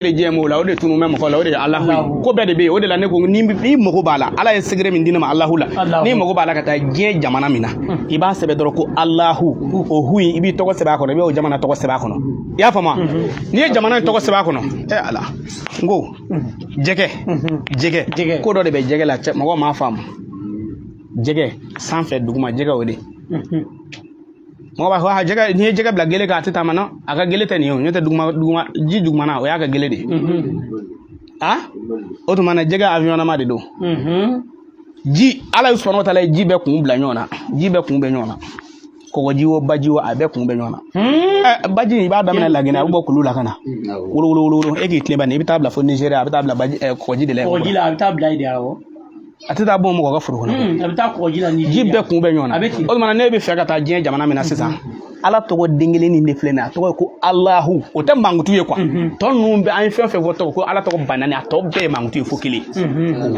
De jɛ m'o la, o de tunu bɛ mɔgɔ la, o de ye Alahu ye. Ko bɛɛ de bɛ yen. O de la ne ko n'i mago b'a la, Ala ye secret min di ne ma Alahu la, n'i mago b'a la ka taa diɲɛ jamana min na, i b'a sɛbɛn dɔrɔn ko Alahu. O hu in, i b'i tɔgɔ sɛbɛn a kɔnɔ, i b'o jamana tɔgɔ sɛbɛn a kɔnɔ. I y'a faamu? N'i ye jamana in tɔgɔ sɛbɛn a kɔnɔ, ɛ Ala, n ko jɛgɛ, jɛgɛ, ko dɔ de bɛ jɛgɛ la, cɛ, mɔgɔ m'a faamu. Jɛgɛ sanfɛ, duguma, jɛgɛ, o de mɔgɔ b'a fɔ a jɛgɛ, n'i ye jɛgɛ bila gele kan, a tɛ taama. Non, a ka gele tɛ nin ye o. N'o tɛ, duguma, duguma, ji dugumana, o y'a ka gele de ye. A o tuma na, jɛgɛ avion de don. Ji, Ala ye sɔnna o ta la, ji bɛɛ kun bila ɲɔgɔn na, ji bɛɛ kun bɛ ɲɔgɔn na, kɔgɔji o, baji o, a bɛɛ kun bɛ ɲɔgɔn na. Ɛ, baji in, i b'a daminɛ Laginɛ, a bɛ bɔ kulu la ka na wolo wolo wolo wolo, e k'i tilen bani, i bɛ taa bila fo Nizeriya, a bɛ taa bila baji kɔgɔji de la. Kɔgɔji la, a bɛ taa bila yen de, awɔ. A tɛ taa bɔ mɔgɔ ka foro kɔnɔ. A bɛ taa kɔgɔji la ni Ji bɛɛ kun bɛ ɲɔgɔn na. A bɛ ten. O tuma na, ne bɛ fɛ ka taa diɲɛ jamana min na sisan, Ala tɔgɔ den kelen nin de filɛ nin ye, a tɔgɔ ye ko Alahu. O tɛ mankutu ye quoi. Tɔ ninnu bɛɛ, an ye fɛn fɛn fɔ tɔgɔ ko Ala tɔgɔ 4000, a tɔ bɛɛ ye mankutu ye fo kelen.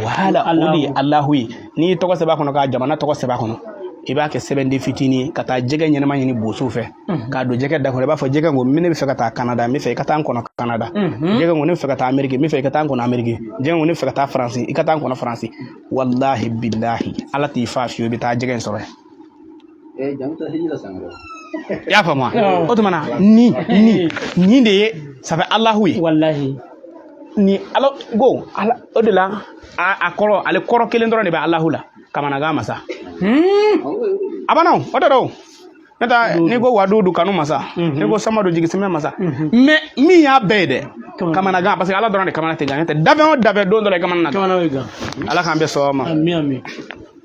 Wala, o de ye Alahu ye. N'i y'i tɔgɔ sɛbɛn a kɔnɔ, k'a jamana tɔgɔ sɛbɛn a kɔnɔ, i b'a kɛ sɛbɛnden fitinin ye ka taa jɛgɛ ɲɛnama ɲini bosow fɛ k'a don jɛgɛ da kɔnɔ. I b'a fɔ jɛgɛ ko ne bɛ fɛ ka taa Kanada, n bɛ fɛ i ka taa n kɔnɔ Kanada. Jɛgɛ ko ne bɛ fɛ ka taa Ameriki, n bɛ fɛ i ka taa n kɔnɔ Ameriki. Jɛgɛ ko ne bɛ fɛ ka taa Faransi, i ka taa n kɔnɔ Faransi. Walahi bilahi, Ala t'i fa fiyewu, i bɛ taa jɛgɛ in sɔrɔ yen. I y'a faamu wa? O tuma na, ni nin de ye, ça fait Alahu ye. Walahi. Ni Ala ko Ala, o de la a kɔrɔ, ale kɔrɔ kelen dɔrɔn de bɛ Alahu la: kamanagan masa. A banna, o de don. Ne ta, n'i ko wadudu, kanu masa, n'i ko samadu, jigisimɛ masa, mais min y'a bɛɛ ye dɛ, kamanagan, parce que Ala dɔrɔn de kamana tɛ gan. Ne tɛ dafɛn o dafɛn, don dɔ la i kamana na. Kamana bɛ gan. Ala k'an bɛɛ sɔn ma. Ami, ami.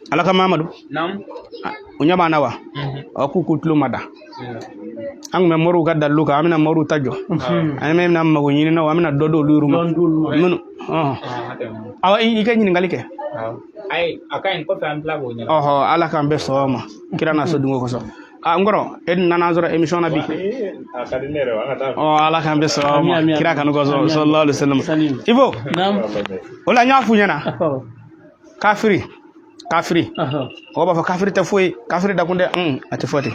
Ala ka Mamadu o ɲɛ b'an na wa. Ɔ, k'u tulo ma da, an kun bɛ moriw ka dalilu kan, an bɛna moriw ta jɔ, an bɛna mago ɲininaw, an bɛna dɔ d'olu yɛrɛ ma. Dɔn d'olu ma. Minnu awɔ, i ka ɲininkali kɛ. Ayi, a ka ɲi, kɔfɛ an tila k'o ɲɛna. Ɔhɔ, Ala k'an bɛɛ sɔn ma kira n'a so dungo kosɔn. A n kɔrɔ, e nana an sɔrɔ émission na bi. A ka di ne yɛrɛ, an ka taa. Ɔ, Ala k'an bɛɛ sɔn ma Ami, ami, kira kanu kosɔn. Ami, ami. Sallallahu alaihi wasallam. Salim. Il faut Naam. O la, n y'a f'u ɲɛna, kafiri, kafiri, mɔgɔ b'a fɔ kafiri tɛ foyi, kafiri dakun tɛ. A tɛ fɔ ten.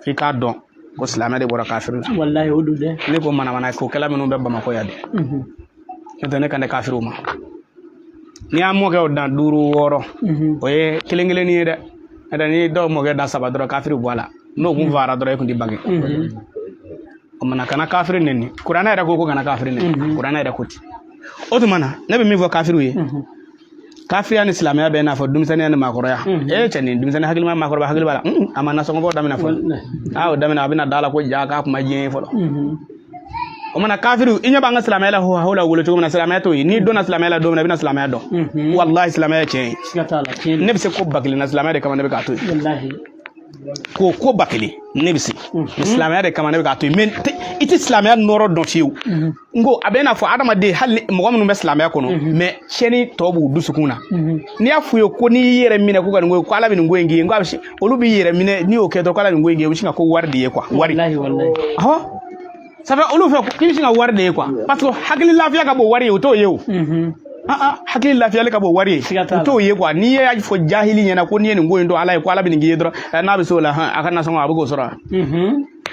F'i k'a dɔn ko silamɛ de bɔra kafiri la. Walahi, o don dɛ. Ne ko manamana ko kɛla minnu bɛ Bamakɔ yan dɛ, n'o tɛ ne kan tɛ kafiriw ma. N'i y'a mɔkɛw dan duuru, wɔɔrɔ, o ye kelen kelennin ye dɛ. N'o tɛ, ni dɔw mɔkɛ dan saba dɔrɔn, kafiri bɔ a la. N'o kun fara dɔrɔn, e kun ti bange. O mana, kana kafiri neni. Kuranɛ yɛrɛ ko ko kana kafiri neni, kuranɛ yɛrɛ ko ten. O tuma na, ne bɛ min fɔ kafiriw ye, kafiriya ni silamɛya bɛ i n'a fɔ denmisɛnninya ni maakɔrɔya. E cɛ, nin denmisɛnnin hakilima, maakɔrɔba hakili b'a la. A ma nasɔngɔ bɔ daminɛ fɔlɔ. A y'o daminɛ, a bɛna da la ko ja k'a kuma diɲɛ ye fɔlɔ. O mana, kafiriw, i ɲɛ b'an ka silamɛya la ho la wolo cogo min na, silamɛya t'o ye. N'i donna silamɛya la don min na, i bɛna silamɛya dɔn. Walahi, silamɛya ye tiɲɛ ye. Siga t'a la, tiɲɛ. Ne bɛ se ko 1000 na, silamɛya de kama ne bɛ k'a to yen. Walahi. Ko 1000 ne bɛ se, mais silamɛya de kama ne bɛ k'a to yen. Mais i tɛ silamɛya nɔrɔ dɔn fiyewu. N ko a bɛ i n'a fɔ adamaden, hali ni mɔgɔ minnu bɛ silamɛya kɔnɔ, mais tiɲɛni tɔ b'u dusukun na. N'i y'a f'u ye ko n'i y'i yɛrɛ minɛ ko ka nin ko, ko Ala bɛ nin ko in k'i ye, n ko a bɛ se, olu b'i yɛrɛ minɛ. N'i y'o kɛ dɔrɔn, ko Ala bɛ nin ko in k'i ye, u bɛ sin ka ko wari de ye quoi, wari. Walahi, walahi. Ɔhɔ, ça fait olu fɛ k'i bɛ sin ka wari de ye quoi, parce que hakili lafiya ka bon wari ye, o t'o ye o. Ah ah, hakili lafiyali ka bon wari ye. Siga t'a O la. t'o ye quoi. N'i y'a fɔ jahili ɲɛna ko n'i ye nin ko in to Ala ye, ko Ala bɛ nin k'i ye dɔrɔn, n'a bɛ se o la hɔn, a ka nasɔngɔ a bɛ k'o sɔrɔ.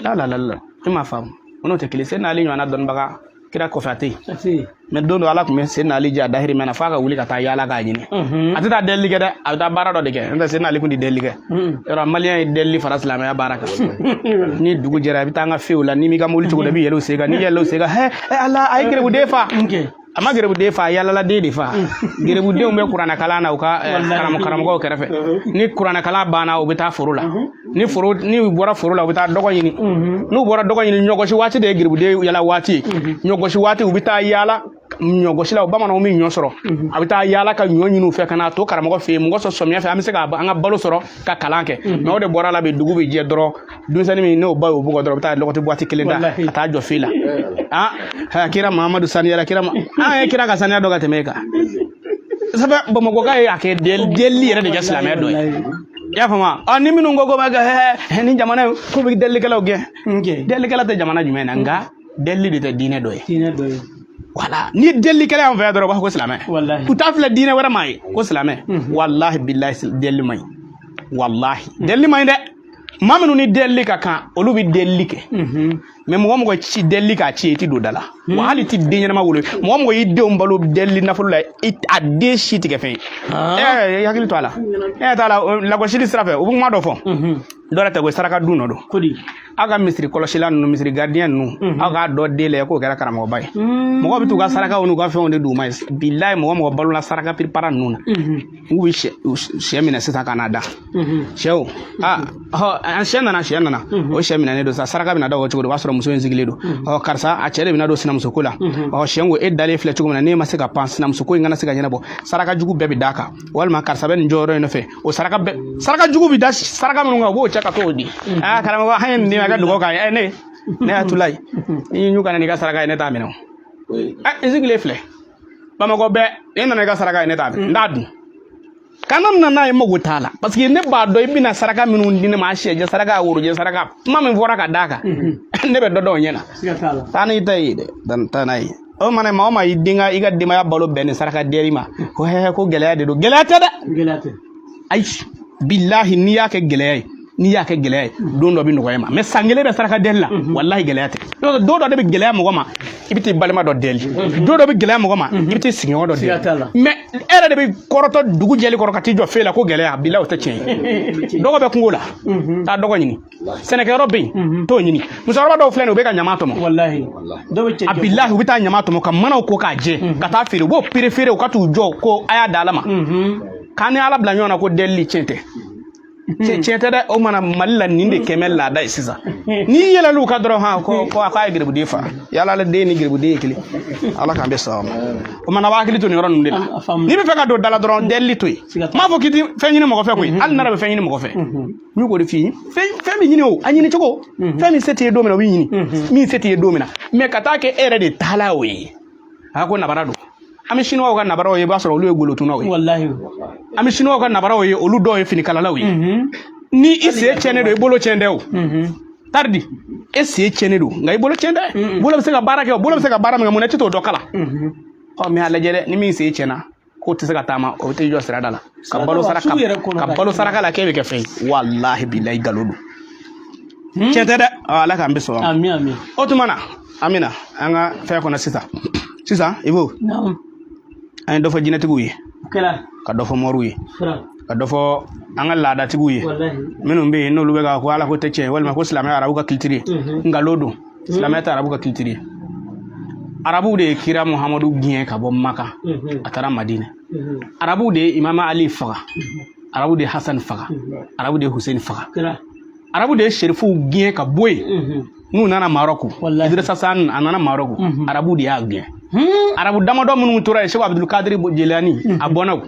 La la la la, e m'a faamu, o n'o tɛ kelen. Sen n'ale ɲɔgɔnna dɔnnibaga kira kɔfɛ, a tɛ yen. A tɛ yen. Mais don dɔ, Ala tun bɛ sen n'ale jɛ a dahirimɛ na f'a ka wuli ka taa yaala k'a ɲini. A tɛ taa delili kɛ dɛ, a bɛ taa baara dɔ de kɛ. N'o tɛ, sen n'ale kun tɛ delili kɛ. Yɔrɔ maliyɛn ye delili fara silamɛya baara kan. Ni dugu jɛra, i bɛ taa an ka few la. N'i m'i ka mobili cogo dɔn, i bɛ yɛlɛ o sen kan. N'i yɛlɛ o sen kan, hɛ ɛ Ala, a ye gerebuden fa. A ma gerebuden fa, a yaalala den de fa. Gerebudenw bɛ kuranɛ kalan na u ka karamɔgɔw kɛrɛfɛ. Ni kuranɛ kalan banna, u bɛ taa foro la. Ni foro, ni u bɔra foro la, u bɛ taa dɔgɔ ɲini. N'u bɔra dɔgɔ ɲini, ɲɔgosi waati de ye gerebuden yala waati ye. Ɲɔgosi waati, u bɛ taa yaala ɲɔgosi la. Bamananw bɛ ɲɔ sɔrɔ, a bɛ taa yaala ka ɲɔ ɲini u fɛ ka n'a to karamɔgɔ fɛ yen. Mɔgɔ sɔrɔ sɔmiya fɛ, an bɛ se ka an ka balo sɔrɔ ka kalan kɛ. Mais o de bɔra la bi, dugu bɛ jɛ dɔrɔn, denmisɛnnin min n'o ba y'o bugɔ dɔrɔn, u bɛ taa lɔgɔti buwati kelen da ka taa jɔ fe la. Ah, kira Mahamadu saniyara, kira ma an ye kira ka saniya dɔ ka tɛmɛ e kan. Sabu Bamakɔka ye a kɛ delili yɛrɛ de kɛ silamɛya dɔ ye. I y'a faamu wa? Ɔ, ni minnu ko ko b'a kɛ hɛ ni jamana ye, k'u bɛ delilikɛlaw gɛn, delilikɛla tɛ jamana jumɛn na? Nka delili de tɛ diinɛ dɔ ye. Diinɛ dɔ ye. Wala, ni delilikɛla y'an fɛ yan dɔrɔn, u b'a fɔ ko silamɛ. Walahi. U t'a filɛ diinɛ wɛrɛ ma ye ko silamɛ. Walahi bilahi, delili man ɲi. Walahi, delili man ɲi dɛ. Maa minnu ni delili ka kan, olu bɛ delili kɛ. Mais mɔgɔ mɔgɔ ci delili k'a ci, i ti don da la wa hali i ti den ɲɛnama wolo. Mɔgɔ mɔgɔ y'i denw balo delili nafolo la, a den si tigɛ fɛn ye. Ɛ, i hakili to a la, e t'a la lagosili sira fɛ, u bɛ kuma dɔ fɔ dɔ yɛrɛ tɛ ko saraka dun nɔ don. Kodi. Aw ka misiri kɔlɔsila ninnu, misiri gardien ninnu, aw k'a dɔn den la k'o kɛra karamɔgɔba ye. Mɔgɔw bɛ t'u ka sarakaw n'u ka fɛnw de d'u ma ye. Bilayi, mɔgɔ mɔgɔ balola saraka piripara ninnu na, u bɛ sɛ minɛ sisan ka n'a da sɛw. Aa, ɔ, an sɛ nana, sɛ nana, o sɛ minɛnen don sa. Saraka bɛna da o cogo di? O b'a sɔrɔ muso in sigilen don. Ɔ, karisa, a cɛ de bɛna don sinamuso ko la. Ɔ, sɛ ko e dalen filɛ cogo min na, n'e ma se ka pan, sinamuso ko in kana se ka ɲɛnabɔ, saraka jugu bɛɛ bɛ d'a kan. Walima karisa bɛ nin jɔyɔrɔ in nɔfɛ, o saraka bɛɛ, saraka jugu bɛ da saraka minnu kan, u b'o cɛ ka t'o di. Aa, karamɔgɔ, an ye nin d'i ma, i ka dugawu k'an ye. Ɛ, ne y'a tula ye, n'i ɲu kana n'i ka saraka ye, ne t'a minɛ o. Ɛ, n sigilen filɛ Bamakɔ bɛɛ, e nana i ka saraka ye, ne t'a minɛ, n t'a dun. Kana na n'a ye, mago t'a la, parce que ne b'a dɔn i bɛna saraka minnu di ne ma, a sɛjɛ saraka, a worojɛ saraka, kuma min fɔra ka d'a kan, ne bɛ dɔ dɔn o ɲɛ na. Siga t'a la. Taa n'i ta ye dɛ, taa n'a ye. O mana maa o maa y'i den ka i ka denbaya balo bɛn nin saraka dɛri ma, ko hɛhɛ, ko gɛlɛya de don. Gɛlɛya tɛ dɛ. Gɛlɛya tɛ. Ayi, bilahi, n'i y'a kɛ gɛlɛya ye, n'i y'a kɛ gɛlɛya ye, don dɔ bɛ nɔgɔya i ma. Mais san kelen bɛ saraka deli la, walahi, gɛlɛya tɛ. N'o tɛ, don dɔ de bɛ gɛlɛya mɔgɔ ma, i bɛ t'i balima dɔ deli. Don dɔ bɛ gɛlɛya mɔgɔ ma, i bɛ t'i sigiɲɔgɔn dɔ Siga t'a la. deli. Mais e yɛrɛ de bɛ kɔrɔtɔ dugu jɛli kɔrɔ ka t'i jɔ fe la ko gɛlɛya, bilahi, o tɛ tiɲɛ ye. Dɔgɔ bɛ kungo la, taa dɔgɔ ɲini. Sɛnɛkɛyɔrɔ bɛ yen, t'o ɲini. Musokɔrɔba dɔw filɛ nin ye, u bɛ ka ɲama tɔmɔ. Walahi, dɔw bɛ cɛ. A bilahi, u bɛ taa ɲama tɔmɔ ka manaw ko k'a jɛ ka taa feere. U b'o perefeere, u ka t'u jɔ ko a y'a da ala ma, k'an ni ala bila ɲɔgɔn na ko delili. Tiɲɛ tɛ, tiɲɛ tɛ dɛ. O mana Mali la, nin de kɛmɛ laada ye sisan. N'i yɛlɛl'u ka dɔrɔn, han, ko a k'a ye geribuden fa yala, ale den ni geribuden ye kelen. Ala k'an bɛ sababa ma. O mana, a b'a hakili to nin yɔrɔ ninnu de la. A faamu. N'i bɛ fɛ ka don da la dɔrɔn, delili to yen. Siga N t'a m'a fɔ k'i ti fɛn ɲini mɔgɔ fɛ koyi, hali n'a bɛ fɛn ɲini mɔgɔ fɛ, n y'o de f'i ye. Fɛn bɛ ɲini o, a ɲini cogo, fɛn min se t'i ye don min na, o bɛ ɲini min se t'i ye don min na. Mais ka taa kɛ e yɛrɛ de taala o ye, a ko nabara don. An bɛ siniwaw ka nabaraw ye, i b'a sɔrɔ olu ye golotunnaw ye. Walahi. An bɛ siniwaw ka nabaraw ye, olu dɔw ye finikalalaw ye. Ni i sen tiɲɛnen don, i bolo tiɲɛ tɛ o. Taridi, e sen tiɲɛnen don, nka i bolo tiɲɛ tɛ. Bolo bɛ se ka baara kɛ o, bolo bɛ se ka baara min kɛ, mun na i tɛ t'o dɔ kala? Ɔ, mais a lajɛ dɛ, ni min sen tiɲɛna k'o tɛ se ka taama, o tɛ jɔ sirada la ka balo saraka, Sugu yɛrɛ kɔnɔ ka ka balo saraka la, k'e bɛ kɛ fɛn ye. Walahi, bilahi, nkalon don, tiɲɛ tɛ dɛ. Ɔ, ala k'an bɛ sɔn. Ami, ami. O tuma na, an bɛna an ka fɛn kɔnɔ sisan. Sisan, i b'o Naam. an ye dɔ fɔ jinɛtigiw ye, O kɛra. ka dɔ fɔ moriw ye, Fura. ka dɔ fɔ an ka laadatigiw ye, Walahi. minnu bɛ yen n'olu bɛ ka ko ala ko tɛ tiɲɛ ye, walima ko silamɛya arabu ka culture ye. Nkalon don, silamɛya tɛ arabu ka culture ye. Arabuw de ye kira Muhamadu gɛn ka bɔ Maka, a taara Madina. Arabuw de ye Imama Ali faga, arabu de ye Hasan faga, arabu de ye Hussein faga, Kɛra. arabu de ye serifuw gɛn ka bɔ yen n'u nana Marɔku. Wallahi. Idrissa San a nana Marɔku, arabu de y'a gɛn. Arabu damadɔ minnu tora yen, Seko Abdul Kadiri Jelani a bɔnnaw,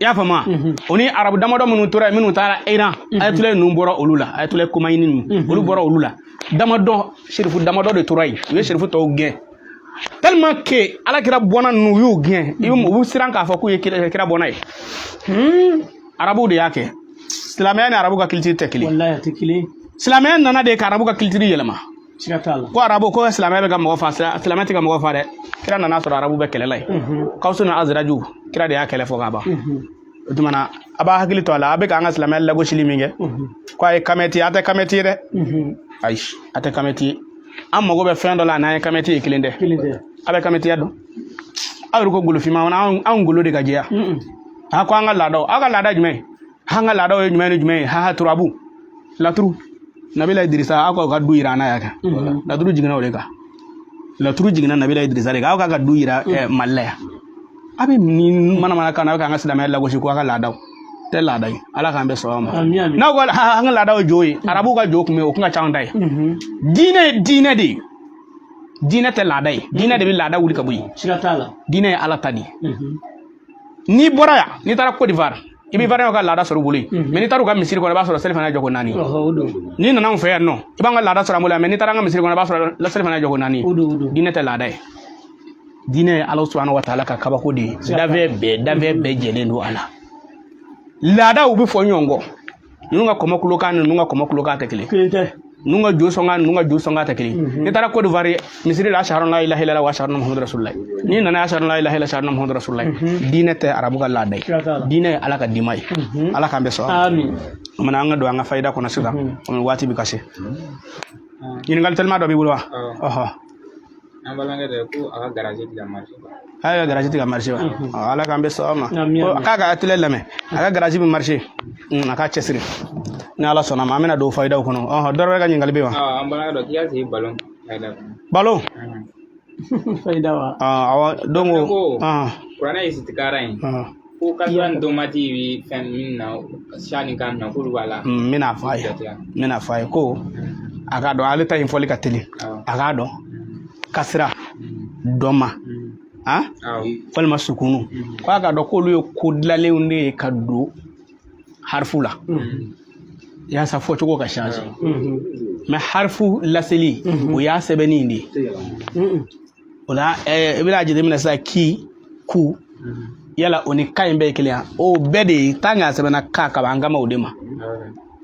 i y'a faamu wa? O ni arabu damadɔ minnu tora yen, minnu taara Iran, Ayatollah ninnu bɔra olu la, Ayatollah Khomeini ninnu, olu bɔra olu la. Damadɔ, serifu damadɔ de tora yen, u ye serifu tɔw gɛn tellement que alakira bɔnna ninnu, u y'u gɛn. I bɛ u bɛ siran k'a fɔ k'u ye kira bɔnna ye. Arabuw de y'a kɛ. Silamɛya ni arabu ka culture tɛ kelen. Walahi, a tɛ kelen. Silamɛya nana de ka arabu ka culture yɛlɛma. Siga t'a la. Ko arabu ko silamɛya bɛ ka mɔgɔ fa, silamɛya tɛ ka mɔgɔ fa dɛ. Kira nana sɔrɔ arabu bɛ kɛlɛ la yen. Kawusu ni Aziraju, kira de y'a kɛlɛ fɔ ka ban. O tuma na, a b'a hakili to a la, a bɛ k'an ka silamɛya lagosili min kɛ, ko a ye kamɛti ye, a tɛ kamɛti ye dɛ. Ayi, a tɛ kamɛti ye. An mago bɛ fɛn dɔ la, n'an ye kamɛti ye, kelen tɛ. Kelen tɛ. A bɛ kamɛtiya dɔn, aw yɛrɛ ko golofinma, anw golo de ka jɛya. A ko an ka laadaw, aw ka laada jumɛn? An ka laadaw ye jumɛn ni jumɛn ye? Ha ha, turabu laturu, Nabila Idirisa, aw k'aw ka du yira an na yan kan. Laturu jiginna o de kan, laturu jiginna Nabila Idirisa de kan. Aw k'a ka du yira Mali la yan. A bɛ nin mana kan na, aw k'an ka silamɛya lagosi ko aw ka laadaw tɛ laada ye. Ala k'an bɛ sɔn ma. Ami, ami. N'aw ko an ka laadaw ye jo ye, arabuw ka jo tun bɛ yen, o tun ka ca anw ta ye. Diinɛ ye diinɛ de ye, diinɛ tɛ laada ye. Diinɛ de bɛ laada wuli ka bɔ yen. Siga t'a la. Diinɛ ye ala ta de ye. N'i bɔra yan, n'i taara Côte d'Ivoire, i bɛ Ivoirien ka laada sɔrɔ u bolo yen. Mais n'i taara u ka misiri kɔnɔ, i b'a sɔrɔ selifana jɔko 4. Ɔhɔ, o don. N'i nana anw fɛ yan nɔ, i b'an ka laada sɔrɔ an bolo yan. Mais n'i taara an ka misiri kɔnɔ, i b'a sɔrɔ selifana jɔko 4. O don, o don. Diinɛ tɛ laada ye. Diinɛ ye Ala subahana wa taala ka kabako de ye. Dafɛn bɛɛ jɛlen don a la. Laadaw bɛ fɔ ɲɔgɔn kɔ. Ninnu ka kɔmɔ kulokan ni ninnu ka kɔmɔ kulokan tɛ kelen. Kelen tɛ. Ninnu ka jo sɔnga, ninnu ka jo sɔnga tɛ kelen. N'i taara Côte d'Ivoire misiri la, ashhadu an la ilaha illallah wa ashhadu anna muhammadu rasulullah. N'i nana, ashhadu an la ilaha illallah, ashhadu anna muhammadu rasulullah. Diinɛ tɛ arabu ka laada ye. Siga t'a la. Diinɛ ye Ala ka dima ye. Ala k'an bɛ sɔn. Ami. O mana, an ka don an ka fayida kɔnɔ sisan, komi waati bɛ ka se. Ɲininkali telima dɔ b'i bolo wa? Ɔhɔ. An balimakɛ dɔ ko a ka garaji tɛ ka marcher. A ka garaji tɛ ka marcher wa? Ala k'an bɛ sɔn ma. Amin, amin. K'a ka atelier lamɛn, a ka garaji bɛ marcher. A k'a cɛsiri ni Ala sɔnna ma, an bɛna don fayidaw kɔnɔ. Ɔhɔ, dɔ wɛrɛ ka ɲininkali bɛ yen wa? An balimakɛ dɔ k'i ka sigi balon fayida kɔnɔ. Balon. Fayida wa? Awɔ, don ko Ko kuranɛ ye sitikara ye. Ko kasira ni tomati bi fɛn min na, siya ni kan na, k'olu b'a la. N bɛna fɔ a ye, n bɛna fɔ a ye ko a k'a dɔn, ale ta in fɔli ka teli. A k'a dɔn kasira dɔma han, walima sukunu, ko a k'a dɔn k'olu ye ko dilalenw de ye ka don harifu la yaasa fɔcogo ka changer. Mais harifu laseli, o y'a sɛbɛnni in de ye. O la i bɛna jateminɛ sisan, ki ku yala o ni ka in bɛɛ ye kelen ye, o bɛɛ de ye tant que a sɛbɛnna ka kaban, an kama o de ma.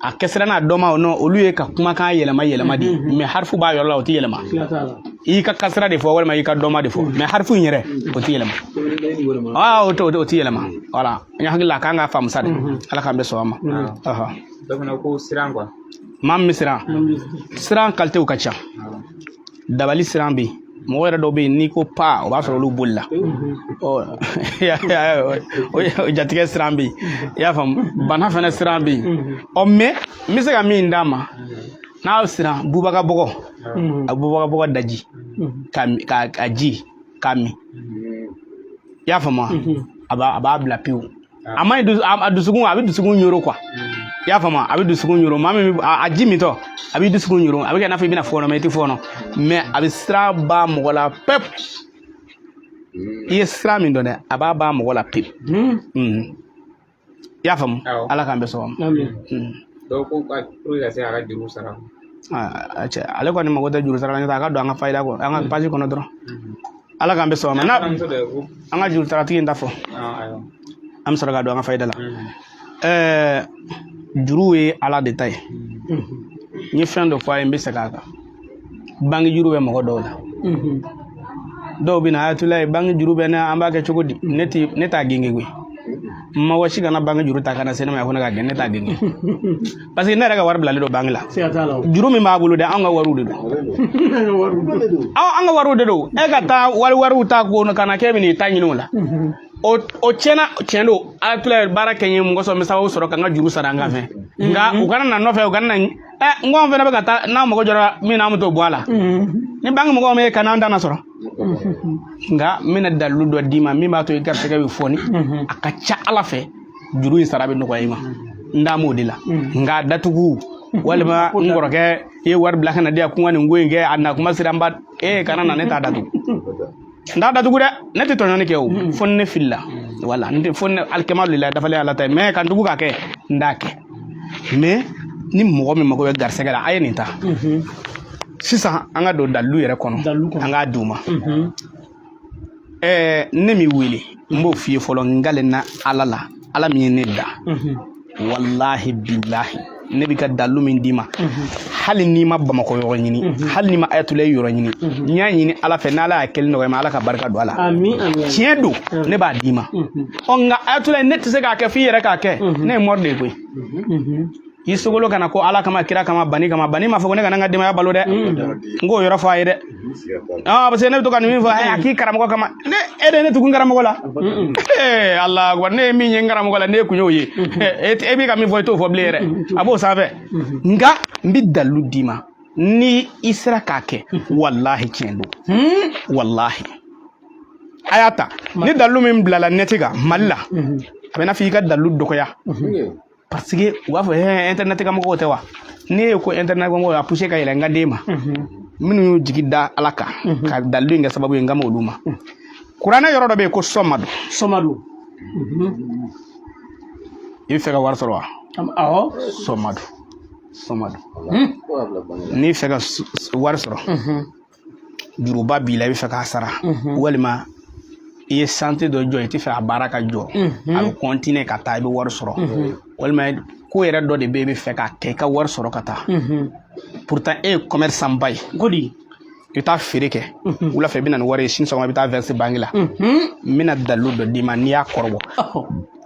A kɛsira n'a dɔma o nɔ, olu ye ka kumakan yɛlɛma yɛlɛma de, mais harifu b'a yɔrɔ la, o tɛ yɛlɛma. I ka kasira de fɔ walima i ka dɔma de fɔ, mais harifu in yɛrɛ, o tɛ yɛlɛma. Aa, o tɛ o tɛ yɛlɛma. Voilà, n hakili la a kan ka faamu sa dɛ. Ala k'an bɛ sɔn a ma. Dɔ fana ko siran quoi. Maa min bɛ siran, siran kalitew ka ca. Dabali siran bɛ yen, mɔgɔ yɛrɛ dɔw bɛ yen, n'i ko pa, o b'a sɔrɔ olu bolila. Ɔ, o jatigɛ siran bɛ yen, i y'a faamu? Bana fana siran bɛ yen. Ɔ, mais n bɛ se ka min d'a ma, n'a siran, bubaga bɔgɔ, a bubaga bɔgɔ daji ka ji k'a min, i y'a faamu wa? A b'a bila pewu. A man ɲi a dusukun, a bɛ dusukun ɲoro quoi, i y'a faamu? A bɛ dusukun ɲoro. Maa min a ji mintɔ, a b'i dusukun ɲoro, a bɛ kɛ i n'a fɔ i bɛna fɔɔnɔ, mais i tɛ fɔɔnɔ, mais a bɛ sira ban mɔgɔ la pewu. I ye sira min dɔn dɛ, a b'a ban mɔgɔ la pewu. I y'a faamu? Ala k'an bɛ sɔn ma. Dɔw ko pour que ka se k'a ka juru sara. Cɛ, ale kɔni mago tɛ juru sara la, a ka don an ka fayida kɔnɔ, an ka page kɔnɔ dɔrɔn. Ala k'an bɛ sɔn ma. N'a an ka juru saratigi in ta fɔ, an bɛ sɔrɔ ka don an ka fayida la. Juru ye Ala de ta ye. N ye fɛn dɔ fɔ a ye, n bɛ segin a kan. Banki juru bɛ mɔgɔ dɔw la. Dɔw bɛ na, ayatulayi, banki juru bɛ ne, an b'a kɛ cogo di? Ne ti, ne t'a genge koyi. Mɔgɔ si kana banki juru ta ka na se ne ma ko ne ka gɛn. Ne t'a genge, parce que ne yɛrɛ ka wari bilalen don banki la. Juru min b'a bolo dɛ, an ka wariw de don, an ka wariw de don. E ka taa wari wariw ta ko ka na k'e bɛ n'i ta ɲini o la, o tiɲɛna. Tiɲɛ don, ayatulayi baara kɛ n ye mɔgɔ sɔrɔ, n bɛ sababu sɔrɔ ka n ka juru sara n ka fɛn. Nka u kana na nɔfɛ, u kana na n ko an fana bɛ ka taa n'a mago jɔra min na, an bɛ t'o bɔ a la. Ni banki mɔgɔw ma kana, an t'a sɔrɔ. Nka n bɛna dalilu dɔ d'i ma min b'a to i garisɛgɛ bɛ fɔni. A ka ca Ala fɛ, juru in sara bɛ nɔgɔya i ma. N da m'o de la. Nka datugu walima n kɔrɔkɛ i ye wari bila ka na di yan, ko n ka nin ko in kɛ, a na kuma sera, n ba e kana na, ne t'a datugu, n t'a datugu dɛ. Ne tɛ tɔɲɔni kɛ o, fo ni ne filila. Wala n tɛ fo ni alikɛma la dafalen Ala ta ye, mais ka n tugu k'a kɛ, n t'a kɛ. Mais ni mɔgɔ min mago bɛ garisɛgɛ la, a ye nin ta. Sisan an ka don dalilu yɛrɛ kɔnɔ, an k'a d'u ma. Ne m'i wele, n b'o f'i ye fɔlɔ. N kalenna Ala la, Ala min ye ne da, walahi bilahi, ne bɛ ka dalilu min d'i ma, hali n'i ma Bamakɔ yɔrɔ ɲini, hali n'i ma ayatulayi yɔrɔ ɲini, n y'a ɲini Ala fɛ, n'Ala y'a kɛli nɔgɔya ma, Ala ka barika don a la. Tiɲɛ don, ne b'a d'i ma. Ɔ, nka ayatulayi, ne tɛ se k'a kɛ f'i yɛrɛ k'a kɛ. Ne ye mɔri de ye koyi. I sogolo kana ko Ala kama, kira kama, bani kama. Bani m'a fɔ ko ne kana n ka denbaya balo dɛ. N k'o yɔrɔ fɔ a ye dɛ. Ah, parce que ne bɛ to ka nin min fɔ, a k'i karamɔgɔ kama, ne e de ye ne tugu n karamɔgɔ la. Ee Ala, wa ne ye min ye n karamɔgɔ la, ne kun y'o ye. E b'i ka min fɔ, i t'o fɔ bilen yɛrɛ, a b'o sanfɛ. Nka n bɛ dalilu d'i ma, ni i sera k'a kɛ, walahi tiɲɛ don, walahi. A y'a ta ni dalilu min bilala nɛti kan Mali la, a bɛ n'a fɔ i ka dalilu dɔgɔya, parce que u b'a fɔ hɛ, internet ka mɔgɔw tɛ wa? Ne ye ko internet ka mɔgɔw a poussé ka yɛlɛ n ka den ma. Minnu y'u jigi da Ala kan ka dalilu in kɛ sababu ye, n ka ma olu ma. Kuranɛ yɔrɔ dɔ bɛ yen ko sɔmadu. Sɔmadu. I bɛ fɛ ka wari sɔrɔ wa? Awɔ. Sɔmadu, sɔmadu. N'i fɛ ka wari sɔrɔ, juruba b'i la, i bɛ fɛ k'a sara, walima i ye chantier dɔ jɔ, i tɛ fɛ a baara ka jɔ, a bɛ continuer ka taa, i bɛ wari sɔrɔ, walima ko yɛrɛ dɔ de bɛ yen, i bɛ fɛ k'a kɛ, i ka wari sɔrɔ ka taa. Pourtant e ye commerçant ba ye. Kodi. I bɛ taa feere kɛ wula fɛ, i bɛ na ni wari ye, sini sɔgɔma i bɛ taa verser banque la. N bɛna dalilu dɔ d'i ma, n'i y'a kɔrɔbɔ,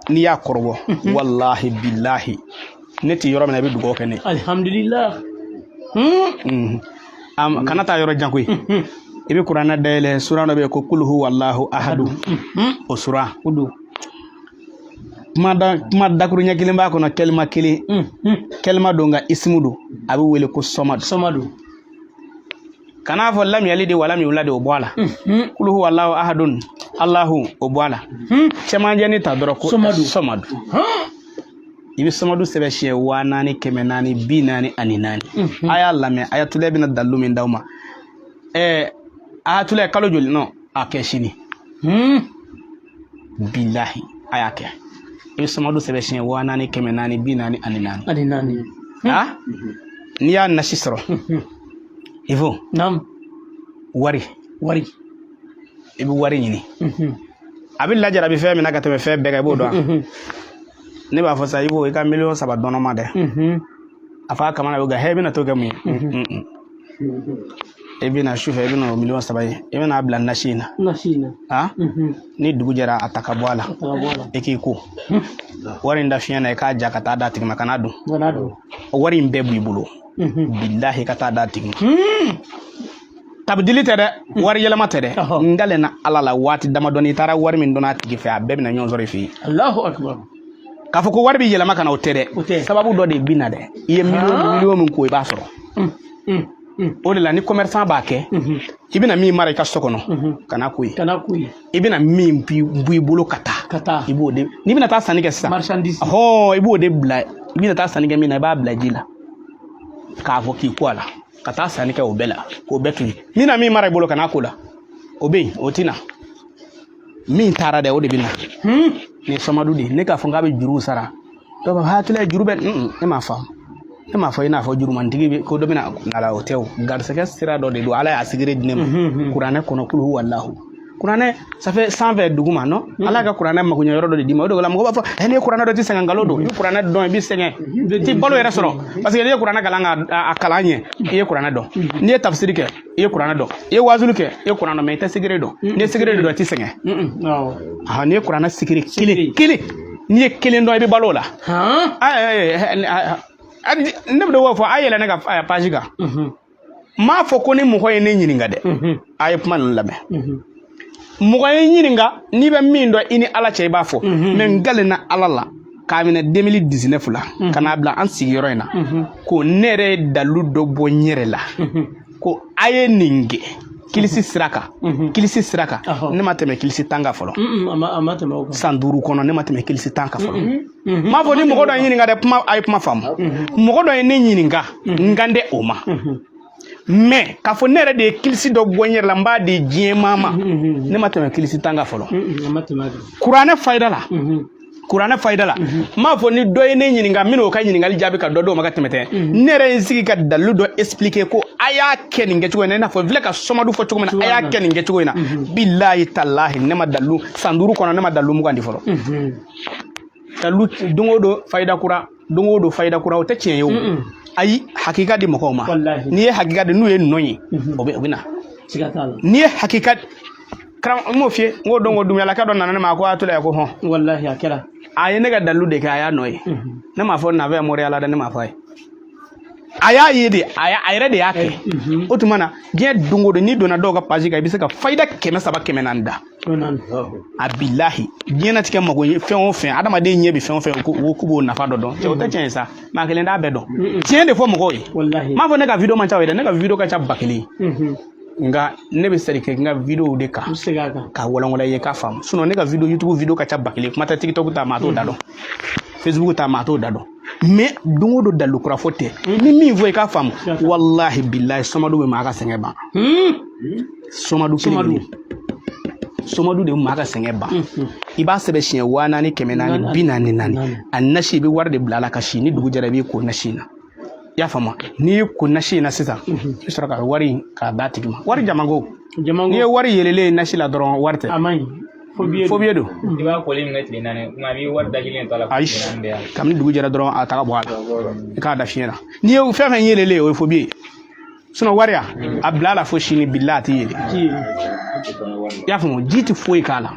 n'i y'a kɔrɔbɔ, walahi bilahi, ne tɛ yɔrɔ min na, i bɛ dugawu kɛ ne ye. Alhamdulillah. Kana taa yɔrɔ jan koyi. I bɛ kuranɛ dayɛlɛ, sura dɔ bɛ yen ko kuluhu wallahu ahadu, o sura. O don. Kuma da kuma dakuruɲɛ kelen b'a kɔnɔ, kɛlima kelen, kɛlima don nka isimu don, a bɛ wele ko sɔmadu. Sɔmadu. Kan'a fɔ lam yalidi walam yuladi, o bɔ a la. Kuluhu wallahu ahadun, allahu, o bɔ a la. Cɛmancɛni ta dɔrɔn ko Sɔmadu. Sɔmadu. I bɛ sɔmadu sɛbɛn siɲɛ 4444. A y'a lamɛn, ayatollah bɛna dalilu min d'aw ma. Ayatollah, kalo joli nɔ a kɛ sini? Bilahi, a y'a kɛ. I bɛ sɔmadu sɛbɛn siɲɛ 4444. Ani naani. Ha, n'i y'a nasi sɔrɔ, il faut Naam. wari. Wari. I bɛ wari ɲini. A bɛ lajarabi fɛn min na ka tɛmɛ fɛn bɛɛ kan, i b'o dɔn wa? Ne b'a fɔ sa, i b'o i ka 3 miliyɔn dɔnɔ ma dɛ. A fɔ a kamana bɛ gan, hɛ, i bɛna t'o kɛ mun ye? I bɛna sufɛ, i bɛna o 3 miliyɔn ye, i bɛna a bila nasi in na. Nasi in na. Ha, ni dugu jɛra, a ta ka bɔ a la. A ta ka bɔ a la. I k'i ko wari in da fiɲɛ na, i k'a ja ka taa d'a tigi ma, kana dun. Kana dun. Wari in bɛɛ b'i bolo. Bilahi, ka taa d'a tigi ma. Tabidili tɛ dɛ, wari yɛlɛma tɛ dɛ. N kalenna Ala la, waati damadɔni, i taara wari min dɔn a tigi fɛ, a bɛɛ bɛna ɲɔgɔn sɔrɔ i fɛ yen. Allahu akbar. K'a fɔ ko wari bɛ yɛlɛma ka na, o tɛ dɛ. O tɛ. Sababu dɔ de bɛ na dɛ. I ye miliyɔn min ko, i b'a sɔrɔ. O de la, ni commerçant b'a kɛ, i bɛna min mara i ka so kɔnɔ, kana ko ye. Kana ko ye. I bɛna min bɔ i bolo ka taa. Ka taa. I b'o de, n'i bɛna taa sanni kɛ sisan. Marchandise. Ɔhɔn, i b'o de bila. I bɛna taa sanni kɛ min na, i b'a bila ji la k'a fɔ k'i ko a la ka taa sanni kɛ, o bɛɛ la k'o bɛɛ to yen. Min na min mara i bolo, kana ko la, o bɛ yen, o tɛ na. Min taara dɛ, o de bɛ na. Nin ye sɔmadu de ye. Ne k'a fɔ k'a bɛ juruw sara, dɔw b'a fɔ hakili juru bɛ. Ne m'a faamu, ne m'a fɔ i n'a fɔ jurumantigi bɛ ko dɔ bɛna na la, o tɛ. O garisɛgɛ sira dɔ de don, Ala y'a sigiri di ne ma kuranɛ kɔnɔ, kulu walahu. Kuranɛ ça fait sanfɛ duguma nɔ, Ala ka kuranɛ makoɲɛ yɔrɔ dɔ de d'i ma. O de la mɔgɔ b'a fɔ n'i ye kuranɛ dɔn, i tɛ sɛgɛn. Nkalon don. I bɛ kuranɛ dɔn, i bɛ sɛgɛn, i tɛ balo yɛrɛ sɔrɔ, parce que n'i ye kuranɛ kalan ka a kalan ɲɛ, i ye kuranɛ dɔn. N'i ye tafsiri kɛ, i ye kuranɛ dɔn. I ye wazulu kɛ, i ye kuranɛ dɔn, mais i tɛ sigiri dɔn. N'i ye sigiri dɔn, i tɛ sɛgɛn. Awɔ. N'i ye kuranɛ sigiri kelen kelen, n'i ye kelen dɔn, i bɛ balo o la. Ne bɛ dɔw fɔ, a yɛlɛ ne ka page kan. N m'a fɔ ko ni mɔgɔ ye ne ɲininka dɛ. A ye kuma ninnu lamɛn. Mɔgɔ ye n ɲininka, n'i bɛ min dɔn i ni Ala cɛ, i b'a fɔ. Mais n kalenna Ala la, k'a minɛ 2019 la ka n'a bila an sigiyɔrɔ in na, ko ne yɛrɛ ye dalilu dɔ bɔ n yɛrɛ la ko a ye nin kɛ kilisi sira kan, kilisi sira kan. Ne ma tɛmɛ kilisi 10 kan fɔlɔ. A ma tɛmɛ o kan. San 5 kɔnɔ, ne ma tɛmɛ kilisi 10 kan fɔlɔ. N m'a fɔ ni mɔgɔ dɔ ye ɲininka dɛ. Kuma, a ye kuma faamu. Mɔgɔ dɔ ye ne ɲininka, n kan tɛ o ma. Mais k'a fɔ ne yɛrɛ de ye kilisi dɔ bɔ n yɛrɛ la, n b'a di diɲɛ maa ma, ne ma tɛmɛ kilisi 10 kan fɔlɔ. A ma tɛmɛ a kan. Kuranɛ fayida la, kuranɛ fayida la, n m'a fɔ ni dɔ ye ne ɲininka, n bɛna o ka ɲininkali jaabi ka dɔ d'o ma ka tɛmɛ tɛ. Ne yɛrɛ ye n sigi ka dalilu dɔ expliquer ko a y'a kɛ nin kɛcogo in na, i n'a fɔ n filɛ ka sɔmadu fɔ cogo min na, a y'a kɛ nin kɛcogo in na. Bilahi talahi, ne ma dalilu, san 5 kɔnɔ, ne ma dalilu 20 di fɔlɔ. Dalilu, don o don fayida kura, don o don fayida kura, o tɛ tiɲɛ ye o. Ayi, hakika di mɔgɔw ma. N'i ye hakika di, n'u ye nɔ ye, o bɛ na. Siga t'a la. N'i ye hakika karam, n m'o f'i ye, n ko don ko dumuyalaka dɔ nana ne ma, a ko a tola ko hɔn. Walahi, a kɛra. A ye ne ka dalilu de kɛ, a y'a nɔ ye. Ne m'a fɔ nafɛ moriya la dɛ, ne m'a fɔ a ye. A y'a ye de, a yɛrɛ de y'a kɛ. O tuma na, diɲɛ don o don, n'i donna dɔw ka page kan, i bɛ se ka fayida 300, 400 da. A bilahi, diɲɛnatigɛ mago ye fɛn o fɛn, adamaden ɲɛ bɛ fɛn o fɛn, ko k'u b'o nafa dɔ dɔn. Cɛ, o tɛ tiɲɛ ye sa, maa kelen t'a bɛɛ dɔn. Tiɲɛ de fɔ mɔgɔw ye. Walahi. N m'a fɔ ne ka vidéo man ca o ye dɛ, ne ka vidéo ka ca 1000. Nka ne bɛ sɛri kɛ n ka vidéo de kan. N bɛ segin a kan. K'a walanwalan i ye k'a faamu. Sinon ne ka vidéo, YouTube vidéo ka ca 1000. Kuma tɛ TikTok ta, maa t'o da dɔn, Facebook ta, maa t'o da dɔn. Mais don o don dalilu kura fɔ tɛ. Ni min fɔ, i k'a faamu. Walahi bilahi, sɔmadu bɛ maa ka sɛgɛn ban. Sɔmadu kelen kelen, sɔmadu de bɛ maa ka sɛgɛn ban. I b'a sɛbɛn siɲɛ 4444. A nasi, i bɛ wari de bila a la ka si. Ni dugu jɛra, i b'i ko nasi in na. I y'a faamu? N'i y'i ko nasi in na sisan, i bɛ sɔrɔ ka wari in k'a d'a tigi ma. Wari jamanko, n'i ye wari yɛlɛlen ye nasi la dɔrɔn, wari tɛ. A man ɲi. Fo biye don. I b'a kɔli min kɛ tile 4, kuma i b'i wari da kelen to a la. Ayi, kabini dugu jɛra dɔrɔn, a taga bɔ a la, i k'a da fiɲɛ na. N'i ye fɛn fɛn yɛlɛlen ye, o ye fo biye ye. Sinon wari a bila a la fo sini, bila a tɛ yɛlɛ. I y'a faamu? Ji tɛ foyi k'a la,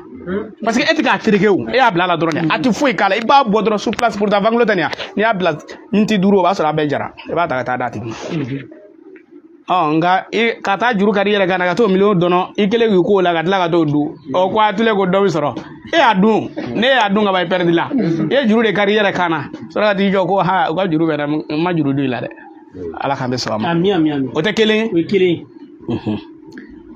parce que e tɛ k'a tereke o, e y'a bila a la dɔrɔn de, a tɛ foyi k'a la. I b'a bɔ dɔrɔn sur place. Pourtant ventilo tɛ nin ya, n'i y'a bila miniti 5, o b'a sɔrɔ a bɛɛ jara. I b'a ta ka taa d'a tigi ma. Ɔ, nka i ka taa juru kari i yɛrɛ kan na ka t'o miliyɔn dɔnɔ, i kɛlen k'i k'o la ka tila ka t'o dun. Ɔ, ko a tule ko dɔ bɛ sɔrɔ, e y'a dun, ne y'a dun ka ban, i pɛrɛdi la. I ye juru de kari i yɛrɛ kan na, sɔrɔ ka t'i jɔ ko ha, u ka juru bɛ n na, n ma juru don i la dɛ. Ala k'an bɛ sɔn a ma. Ami, ami, ami. O tɛ kelen ye. O ye kelen ye.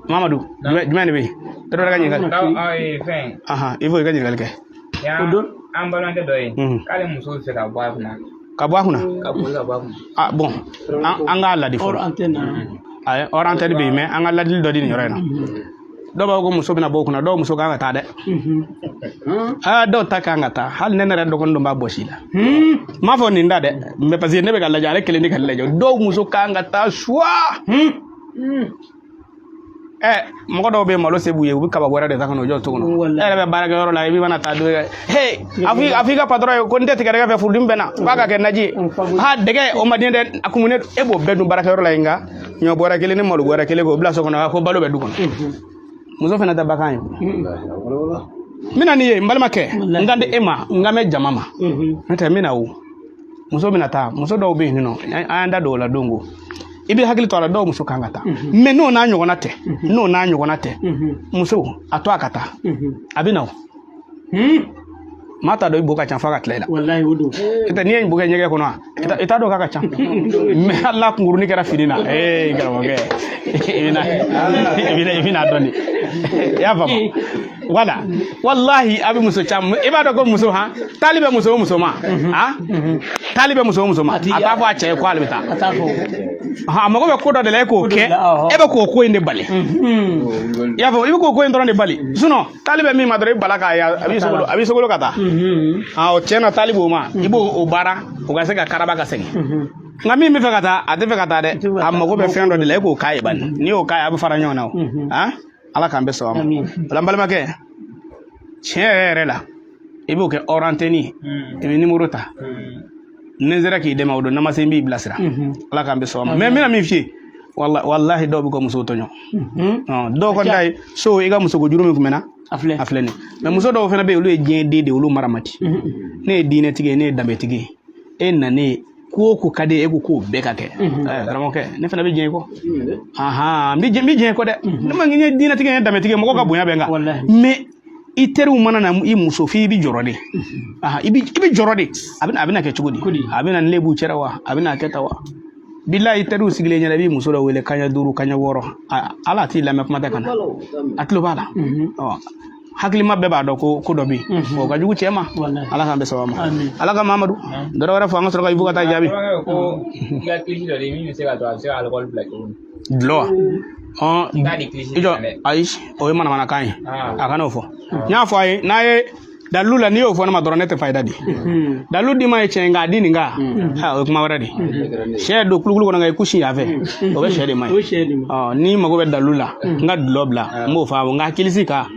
Mamadu, jumɛn de bɛ yen? Dɔ wɛrɛ ka ɲininkali. Aw ye fɛn. Ahan, il faut i ka ɲininkali kɛ. O don. An balimakɛ dɔ ye k'ale muso bɛ fɛ ka bɔ a kunna. Ka bɔ a kunna. Ka boli ka bɔ a kunna. Ah bon, an k'a ladi Hors fɔlɔ. antenne na. Ayi, hors antenne bɛ yen, mais an ka ladili dɔ di nin yɔrɔ in na. Dɔw b'a fɔ ko muso bɛna bɔ o kunna, dɔw muso kan ka taa dɛ. Aa, dɔw ta kan ka taa, hali ne yɛrɛ dɔgɔnin dɔ b'a bɔsi la. N m'a fɔ nin da dɛ, mais parce que ne bɛ ka lajɛ, ale kelen de ka lajɛ. Dɔw muso kan ka taa suwa. Ɛ, mɔgɔ dɔw bɛ yen, malo se b'u ye, u bɛ kaba wɛrɛ de ta ka n'o jɔ so kɔnɔ. E yɛrɛ bɛ baarakɛyɔrɔ la, i bɛ mana taa don he, a fɔ i ka patɔrɔn ye ko n tɛ tigɛdɛgɛ fɛ, furudimi bɛ n na, k'a ka kɛ naji ye. Ha, dɛgɛ o ma di dɛ, a kumunen, e b'o bɛɛ dun baarakɛyɔrɔ la yen, nka ɲɔ bɔrɛ kelen ni malo bɔrɛ kelen k'o bila so kɔnɔ, ko balo bɛ du kɔnɔ. Muso fana tɛ bagan ye. N bɛna n'i ye, n balimakɛ, n kan tɛ e ma, n kan bɛ jama ma. N'o tɛ n bɛna o muso bɛna taa, muso dɔw bɛ yen nɔ, an y'an da don o la don ko i bɛ hakili to a la, dɔw muso kan ka taa, mais n'o n'a ɲɔgɔnna tɛ, n'o n'a ɲɔgɔnna tɛ, muso a to a ka taa, a bɛ na o. Maa t'a dɔn i bo ka ca f'a ka tila i la. Walahi, o don. I tɛ n'i ye nin bo kɛ ɲɛgɛn kɔnɔ wa, i t'a dɔn k'a ka ca, mais hali n'a kunkurunin kɛra fini na, ee karamɔgɔkɛ, i bɛna dɔn de. I y'a faamu? Wala walahi, a bɛ muso caman, i b'a dɔn ko muso han taali bɛ muso o muso ma, han taali bɛ muso o muso ma, a t'a fɔ a cɛ ye ko ale bɛ taa. A t'a fɔ. A mago bɛ ko dɔ de la, e k'o kɛ, e bɛ k'o ko in de bali. I y'a fɔ, i bɛ k'o ko in dɔrɔn de bali, sinon taali bɛ min ma dɔrɔn, i bala k'a ye, a b'i sogolo, a b'i sogolo ka taa. O tiɲɛ na, taali b'o ma, i b'o o baara, o ka se ka karaba ka segin. Nka min bɛ fɛ ka taa, a tɛ fɛ ka taa dɛ, a mago bɛ fɛn dɔ de la, e k'o k'a ye bani. N'i y'o k'a ye, a bɛ fara ɲɔgɔn na o. Han, Ala k'an bɛɛ sɔn a ma. O la, n balimakɛ, tiɲɛ yɛrɛ yɛrɛ la, i b'o kɛ hors antenne ye, i bɛ nimoro ta, ni n sera k'i dɛmɛ o don, namase n b'i bilasira. Ala k'an bɛɛ sɔn a ma. Mais n bɛna min f'i ye, walahi, dɔw bɛ ka musow tɔɲɔ. Dɔw kɔni ta ye so, i ka musoko juru min tun bɛ na, A filɛ. A filɛ nin. Mais muso dɔw fana bɛ yen, olu ye diɲɛ den de ye, olu mara man di. Ne ye diinɛtigi ye, ne ye danbetigi ye. E nanen, ko o ko ka di e ko k'o bɛɛ ka kɛ. Karamɔgɔkɛ, ne fana bɛ diɲɛ kɔ. Ahan, n bɛ diɲɛ kɔ dɛ. Ne ma n ye diinɛtigi ye, danbetigi ye, mɔgɔ ka bonya bɛ n kan. Mais i teriw mana na i muso f'i bɛ jɔrɔ de. Ahan, i bɛ jɔrɔ de. A bɛna kɛ cogo di? A bɛna lebu cɛra wa? A bɛna kɛ tan wa? Bilahi, i teriw sigilen ɲɛna, i b'i muso dɔ wele kaɲɛ 5, kaɲɛ 6. Ala t'i lamɛn, kuma tɛ ka na. A tulo b'a la. Ɔ, hakilima bɛɛ b'a dɔn ko ko dɔ bɛ yen. O ka jugu cɛ ma. Ala k'an bɛɛ sababa ma. Ala ka Mamadu dɔ wɛrɛ fɔ, an ka sɔrɔ ka Ibu ka taa jaabi. Ko i ka kilisi dɔ de min bɛ se ka to a bɛ se ka alikɔli bila cogo min. Dulɔ wa? Ɔn, i jɔ, ayi, o ye manamanakan ye. A kana o fɔ. N y'a fɔ a ye, n'a ye dalilu la, n'i y'o fɔ ne ma dɔrɔn, ne tɛ fayida di. Dalilu di ma ye tiɲɛ, nka a di nin kan, o ye kuma wɛrɛ de ye. Sɛ don kulukulu kɔnɔ, nka i kusi yan fɛ, o bɛ sɛ de ma ye. Ɔ, n'i mago bɛ dalilu la, n ka dulɔ bila, n b'o fɔ a nka kilisi kan,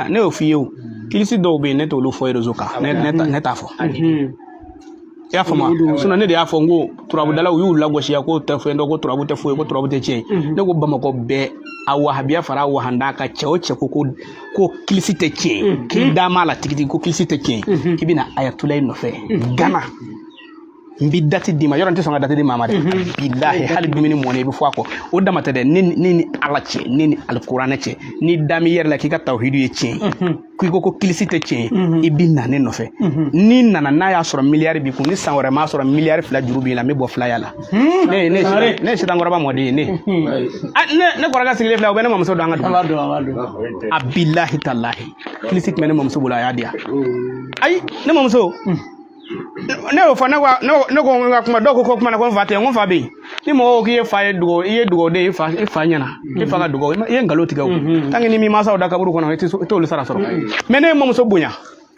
ne y'o f'i ye o. Kilisi dɔw bɛ yen, ne t'olu fɔ réseau kan, ne t'a fɔ. I y'a faamu? Sinon ne de y'a fɔ n ko turabudalaw y'u lagosiya k'o tɛ fɛn dɔn, ko turabu tɛ foyi, ko turabu tɛ tiɲɛ ye. Ne ko Bamakɔ bɛɛ, a wahabiya fara a wahanda kan, cɛ o cɛ ko kilisi tɛ tiɲɛ ye, k'i da m'a la tigitigi ko kilisi tɛ tiɲɛ ye, k'i bɛna ayatulayi nɔfɛ Gana, n bɛ date d'i ma. Yɔrɔ n tɛ sɔn ka date di maa ma dɛ, bilahi, hali dumuni mɔnen i bɛ fɔ a kɔ. O dama tɛ dɛ, ne ni Ala cɛ, ne ni alikuranɛ cɛ, ni da m'i yɛrɛ la k'i ka tawhidu ye tiɲɛ ye, k'i ko kilisi tɛ tiɲɛ ye, i bɛ na ne nɔfɛ. N'i nana n'a y'a sɔrɔ miliyari b'i kun, ni san wɛrɛ m'a sɔrɔ miliyari 2 juru b'i la, n bɛ bɔ filaya la. Ne ye sitankɔrɔba mɔden ye. Ne kɔrɔkɛ sigilen filɛ, o bɛ ne mamuso dɔn an ka dugu. A bilahi talahi, kilisi tun bɛ ne mamuso bolo, a y'a di yan. Ayi, ne mamuso, ne y'o fɔ, ne ko n ka kuma, dɔw ko kuma na ko n fa tɛ yen, n ko n fa bɛ yen. Ni mɔgɔw ko k'i ye fa ye, dugawu i ye, dugawuden i fa, i fa ɲɛna, i fa ka dugawu, i ye nkalon tigɛ o. Tant que ni m'i mansaw da kaburu kɔnɔ, i t'olu sara sɔrɔ. Mais ne ye mamuso bonya.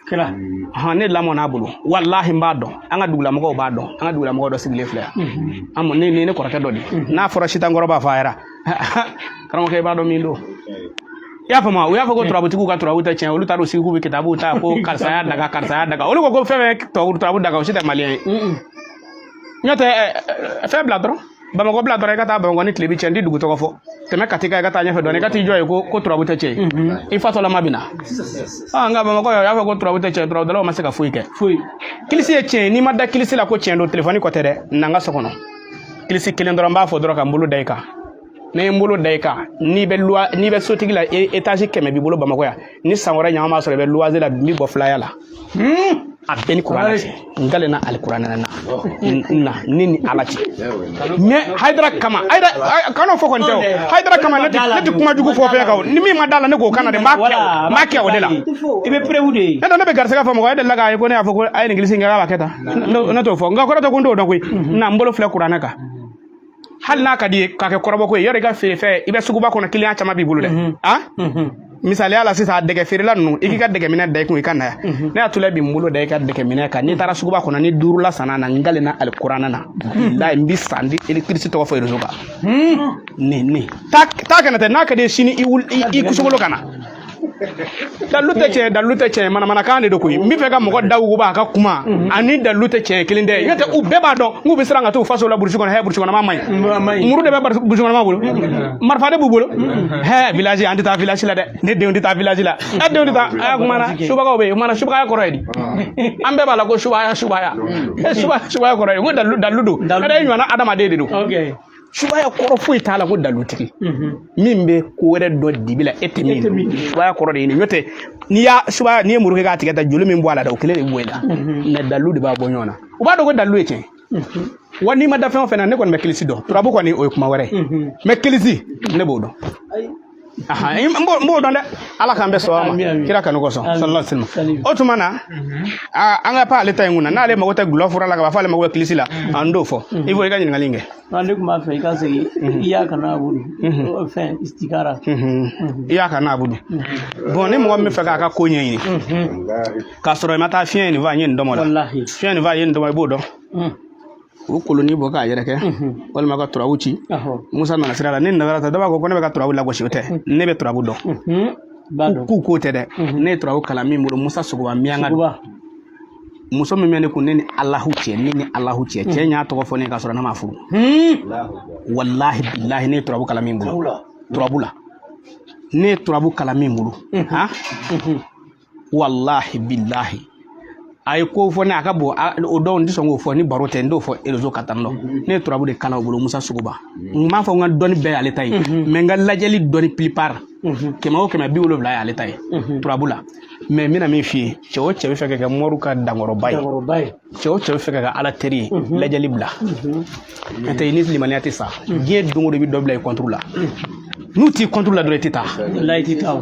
Hɔn, ne lamɔn'a bolo, walahi, n b'a dɔn, an ka dugulamɔgɔw b'a dɔn, an ka dugulamɔgɔ dɔ sigilen filɛ yan. An ne kɔrɔkɛ dɔ de, n'a fɔra sitankɔrɔ b'a fɔ a yɛrɛ, karamɔgɔkɛ, i b'a dɔn min don. I y'a faamu? U y'a fɔ ko turabutigiw ka turabu tɛ tiɲɛ, olu taar'u sigi k'u bɛ kitabuw ta, ko karisa y'a daga, karisa y'a daga. Olu ko ko fɛn fɛn turabu daga, o si tɛ maliyɛn ye. N'o tɛ fɛn bila dɔrɔn, Bamakɔ bila dɔrɔn, i ka taa Bamakɔ ni tile bɛ cɛ, n tɛ dugu tɔgɔ fɔ, tɛmɛ Kati kan, i ka taa ɲɛfɛ dɔɔnin, i ka t'i jɔ yen ko turabu tɛ tiɲɛ ye, i fatɔlama bɛ na. Nka Bamakɔ yan, u y'a fɔ ko turabu tɛ tiɲɛ, turabudalaw ma se ka foyi kɛ. Kilisi ye tiɲɛ ye, n'i ma da kilisi la ko tiɲɛ don, telefɔni kɔ tɛ dɛ, na n ka so kɔnɔ. Kilisi kelen dɔrɔn n b'a fɔ dɔrɔn ka n bolo da i kan. Ne ye n bolo da i kan, n'i bɛ luwa, n'i bɛ sotigi la, étage 100 b'i bolo Bamakɔ yan, ni san wɛrɛ ɲama m'a sɔrɔ i bɛ luwanze la, n bɛ bɔ filaya la. A bɛɛ ni kuranɛ cɛ, n kalenna alikuranɛ na na ne ni Ala cɛ. Mais Hayidara kama, Hayidara kan'o fɔ kɔni tɛ o. Hayidara kama ne tɛ kuma jugu fɔ fɛn kan o. Ni min ma da la, ne k'o kana dɛ, n b'a kɛ o, n b'a kɛ o de la. I bɛ preuve de ye. Ne tɛ ne bɛ garisɛgɛ fɔ mɔgɔ ye, e delila k'a ye ko ne y'a fɔ ko a ye nin kilisi in kɛ k'a b'a kɛ tan. Ne t'o fɔ, nka kɔrɔ tɛ ko n t'o dɔn koyi. Na n bolo filɛ kuranɛ kan. Hali n'a ka di ye k'a kɛ kɔrɔbɔ ko ye, yɔrɔ i ka feerefɛn, i bɛ suguba kɔnɔ, kiliyan caman b'i bolo dɛ. Ah, misaliya la sisan, dɛgɛ feerela ninnu, i k'i ka dɛgɛminɛ da i kun, i ka na yan. Ne y'a tula bi n bolo da i ka dɛgɛminɛ kan, n'i taara suguba kɔnɔ ni duuru la sanna na, n kalenna alikuranɛ na, bilayi n bi san di kirisi tɔgɔ fɔ réseau kan. Ne taa kana tɛ, n'a ka di ye sini i wuli i kusugolo ka na. Dalu tɛ tiɲɛ, dalu tɛ tiɲɛ, manamanakan de don koyi. N bɛ fɛ ka mɔgɔ da wuguba a ka kuma ani dalu tɛ tiɲɛ kelen tɛ. N'o tɛ, u bɛɛ b'a dɔn k'u bɛ siran ka t'u faso la burusi kɔnɔ. Hɛ, burusi kɔnɔ ma ɲi, muru de bɛ burusi kɔnɔ ma bolo, marifa de b'u bolo. Hɛ, village, an tɛ taa village la dɛ, ne denw tɛ taa village la, e denw tɛ taa. A kumana subagaw bɛ yen, kumana subagaya kɔrɔ ye di? An bɛɛ b'a la ko subaya, subaya, e subaya kɔrɔ ye ko dalu, dalu don. E ɲɔgɔnna adamaden de don. Subaya kɔrɔ foyi t'a la ko dalutigi min bɛ ko wɛrɛ dɔn dibi la, e tɛ min dɔn. Subaya kɔrɔ de ye nin. N'o tɛ, n'i y'a subaya, n'i ye muru kɛ k'a tigɛ ta, joli min bɔ a la dɛ, o kelen de bɛ bɔ i la. Mais dalu de b'a bɔ ɲɔgɔn na. U b'a dɔn ko dalu ye tiɲɛ. Wa n'i ma da fɛn o fɛn na, ne kɔni bɛ kilisi dɔn. Turabu kɔni, o ye kuma wɛrɛ ye, mais kilisi ne b'o dɔn. N b'o dɔn dɛ. Ala k'an bɛɛ sɔn a ma kira kanu kosɔn, sallallahu alaihi wasallam. O tuma na, an ka pan ale ta in kunna, n'ale mago tɛ gulɔ fura la ka ban, f'ale mago bɛ kilisi la, an t'o fɔ. I fɔ i ka ɲininkali in kɛ. Ne tun b'a fɛ i ka segin iyaka naabudu fɛn istikara. Iyaka naabudu. Bon, ni mɔgɔ min bɛ fɛ k'a ka ko ɲɛɲini k'a sɔrɔ i ma taa fiɲɛ nin fa n ye nin dɔmɔ la, fiɲɛ nin fa ye nin dɔmɔ, i b'o dɔn. U kolonin bɔ k'a yɛrɛkɛ walima ka turabu ci. Musa nana sira la, ne nana ta, dɔ b'a fɔ ko ne bɛ ka turabu lagosi. O tɛ, ne bɛ turabu dɔn. K'u k'o tɛ dɛ, ne ye turabu kalan min bolo, Musa Sogoba Miyanka. Muso min bɛ ne kun, ne ni Alahu cɛ, ne ni Alahu cɛ, cɛ y'a tɔgɔ fɔ ne ye k'a sɔrɔ ne ma furu. Walahi bilahi, ne ye turabu kalan min bolo, turabu la, ne ye turabu kalan min bolo, han, walahi bilahi, a ye ko fɔ ne a ka bon o dɔw n tɛ sɔn k'o fɔ ni baro tɛ, n t'o fɔ réseau kan tan nɔ. Ne ye turabu de kalan o bolo, Musa Sogoba. N m'a fɔ n ka dɔnni bɛɛ y'ale ta ye, mais n ka lajɛli dɔnni plupart, 100 o 100, 70 y'ale ta ye turabu la. Mais n bɛna min f'i ye, cɛ o cɛ bɛ fɛ ka kɛ moriw ka dankɔrɔba ye, cɛ o cɛ bɛ fɛ ka kɛ Ala teri ye, lajɛli bila. N'o tɛ, i ni limaniya tɛ sa diɲɛ. Don o don i bɛ dɔ bila i contre la. N'u t'i contre la dɔrɔn, i tɛ taa. I tɛ taa.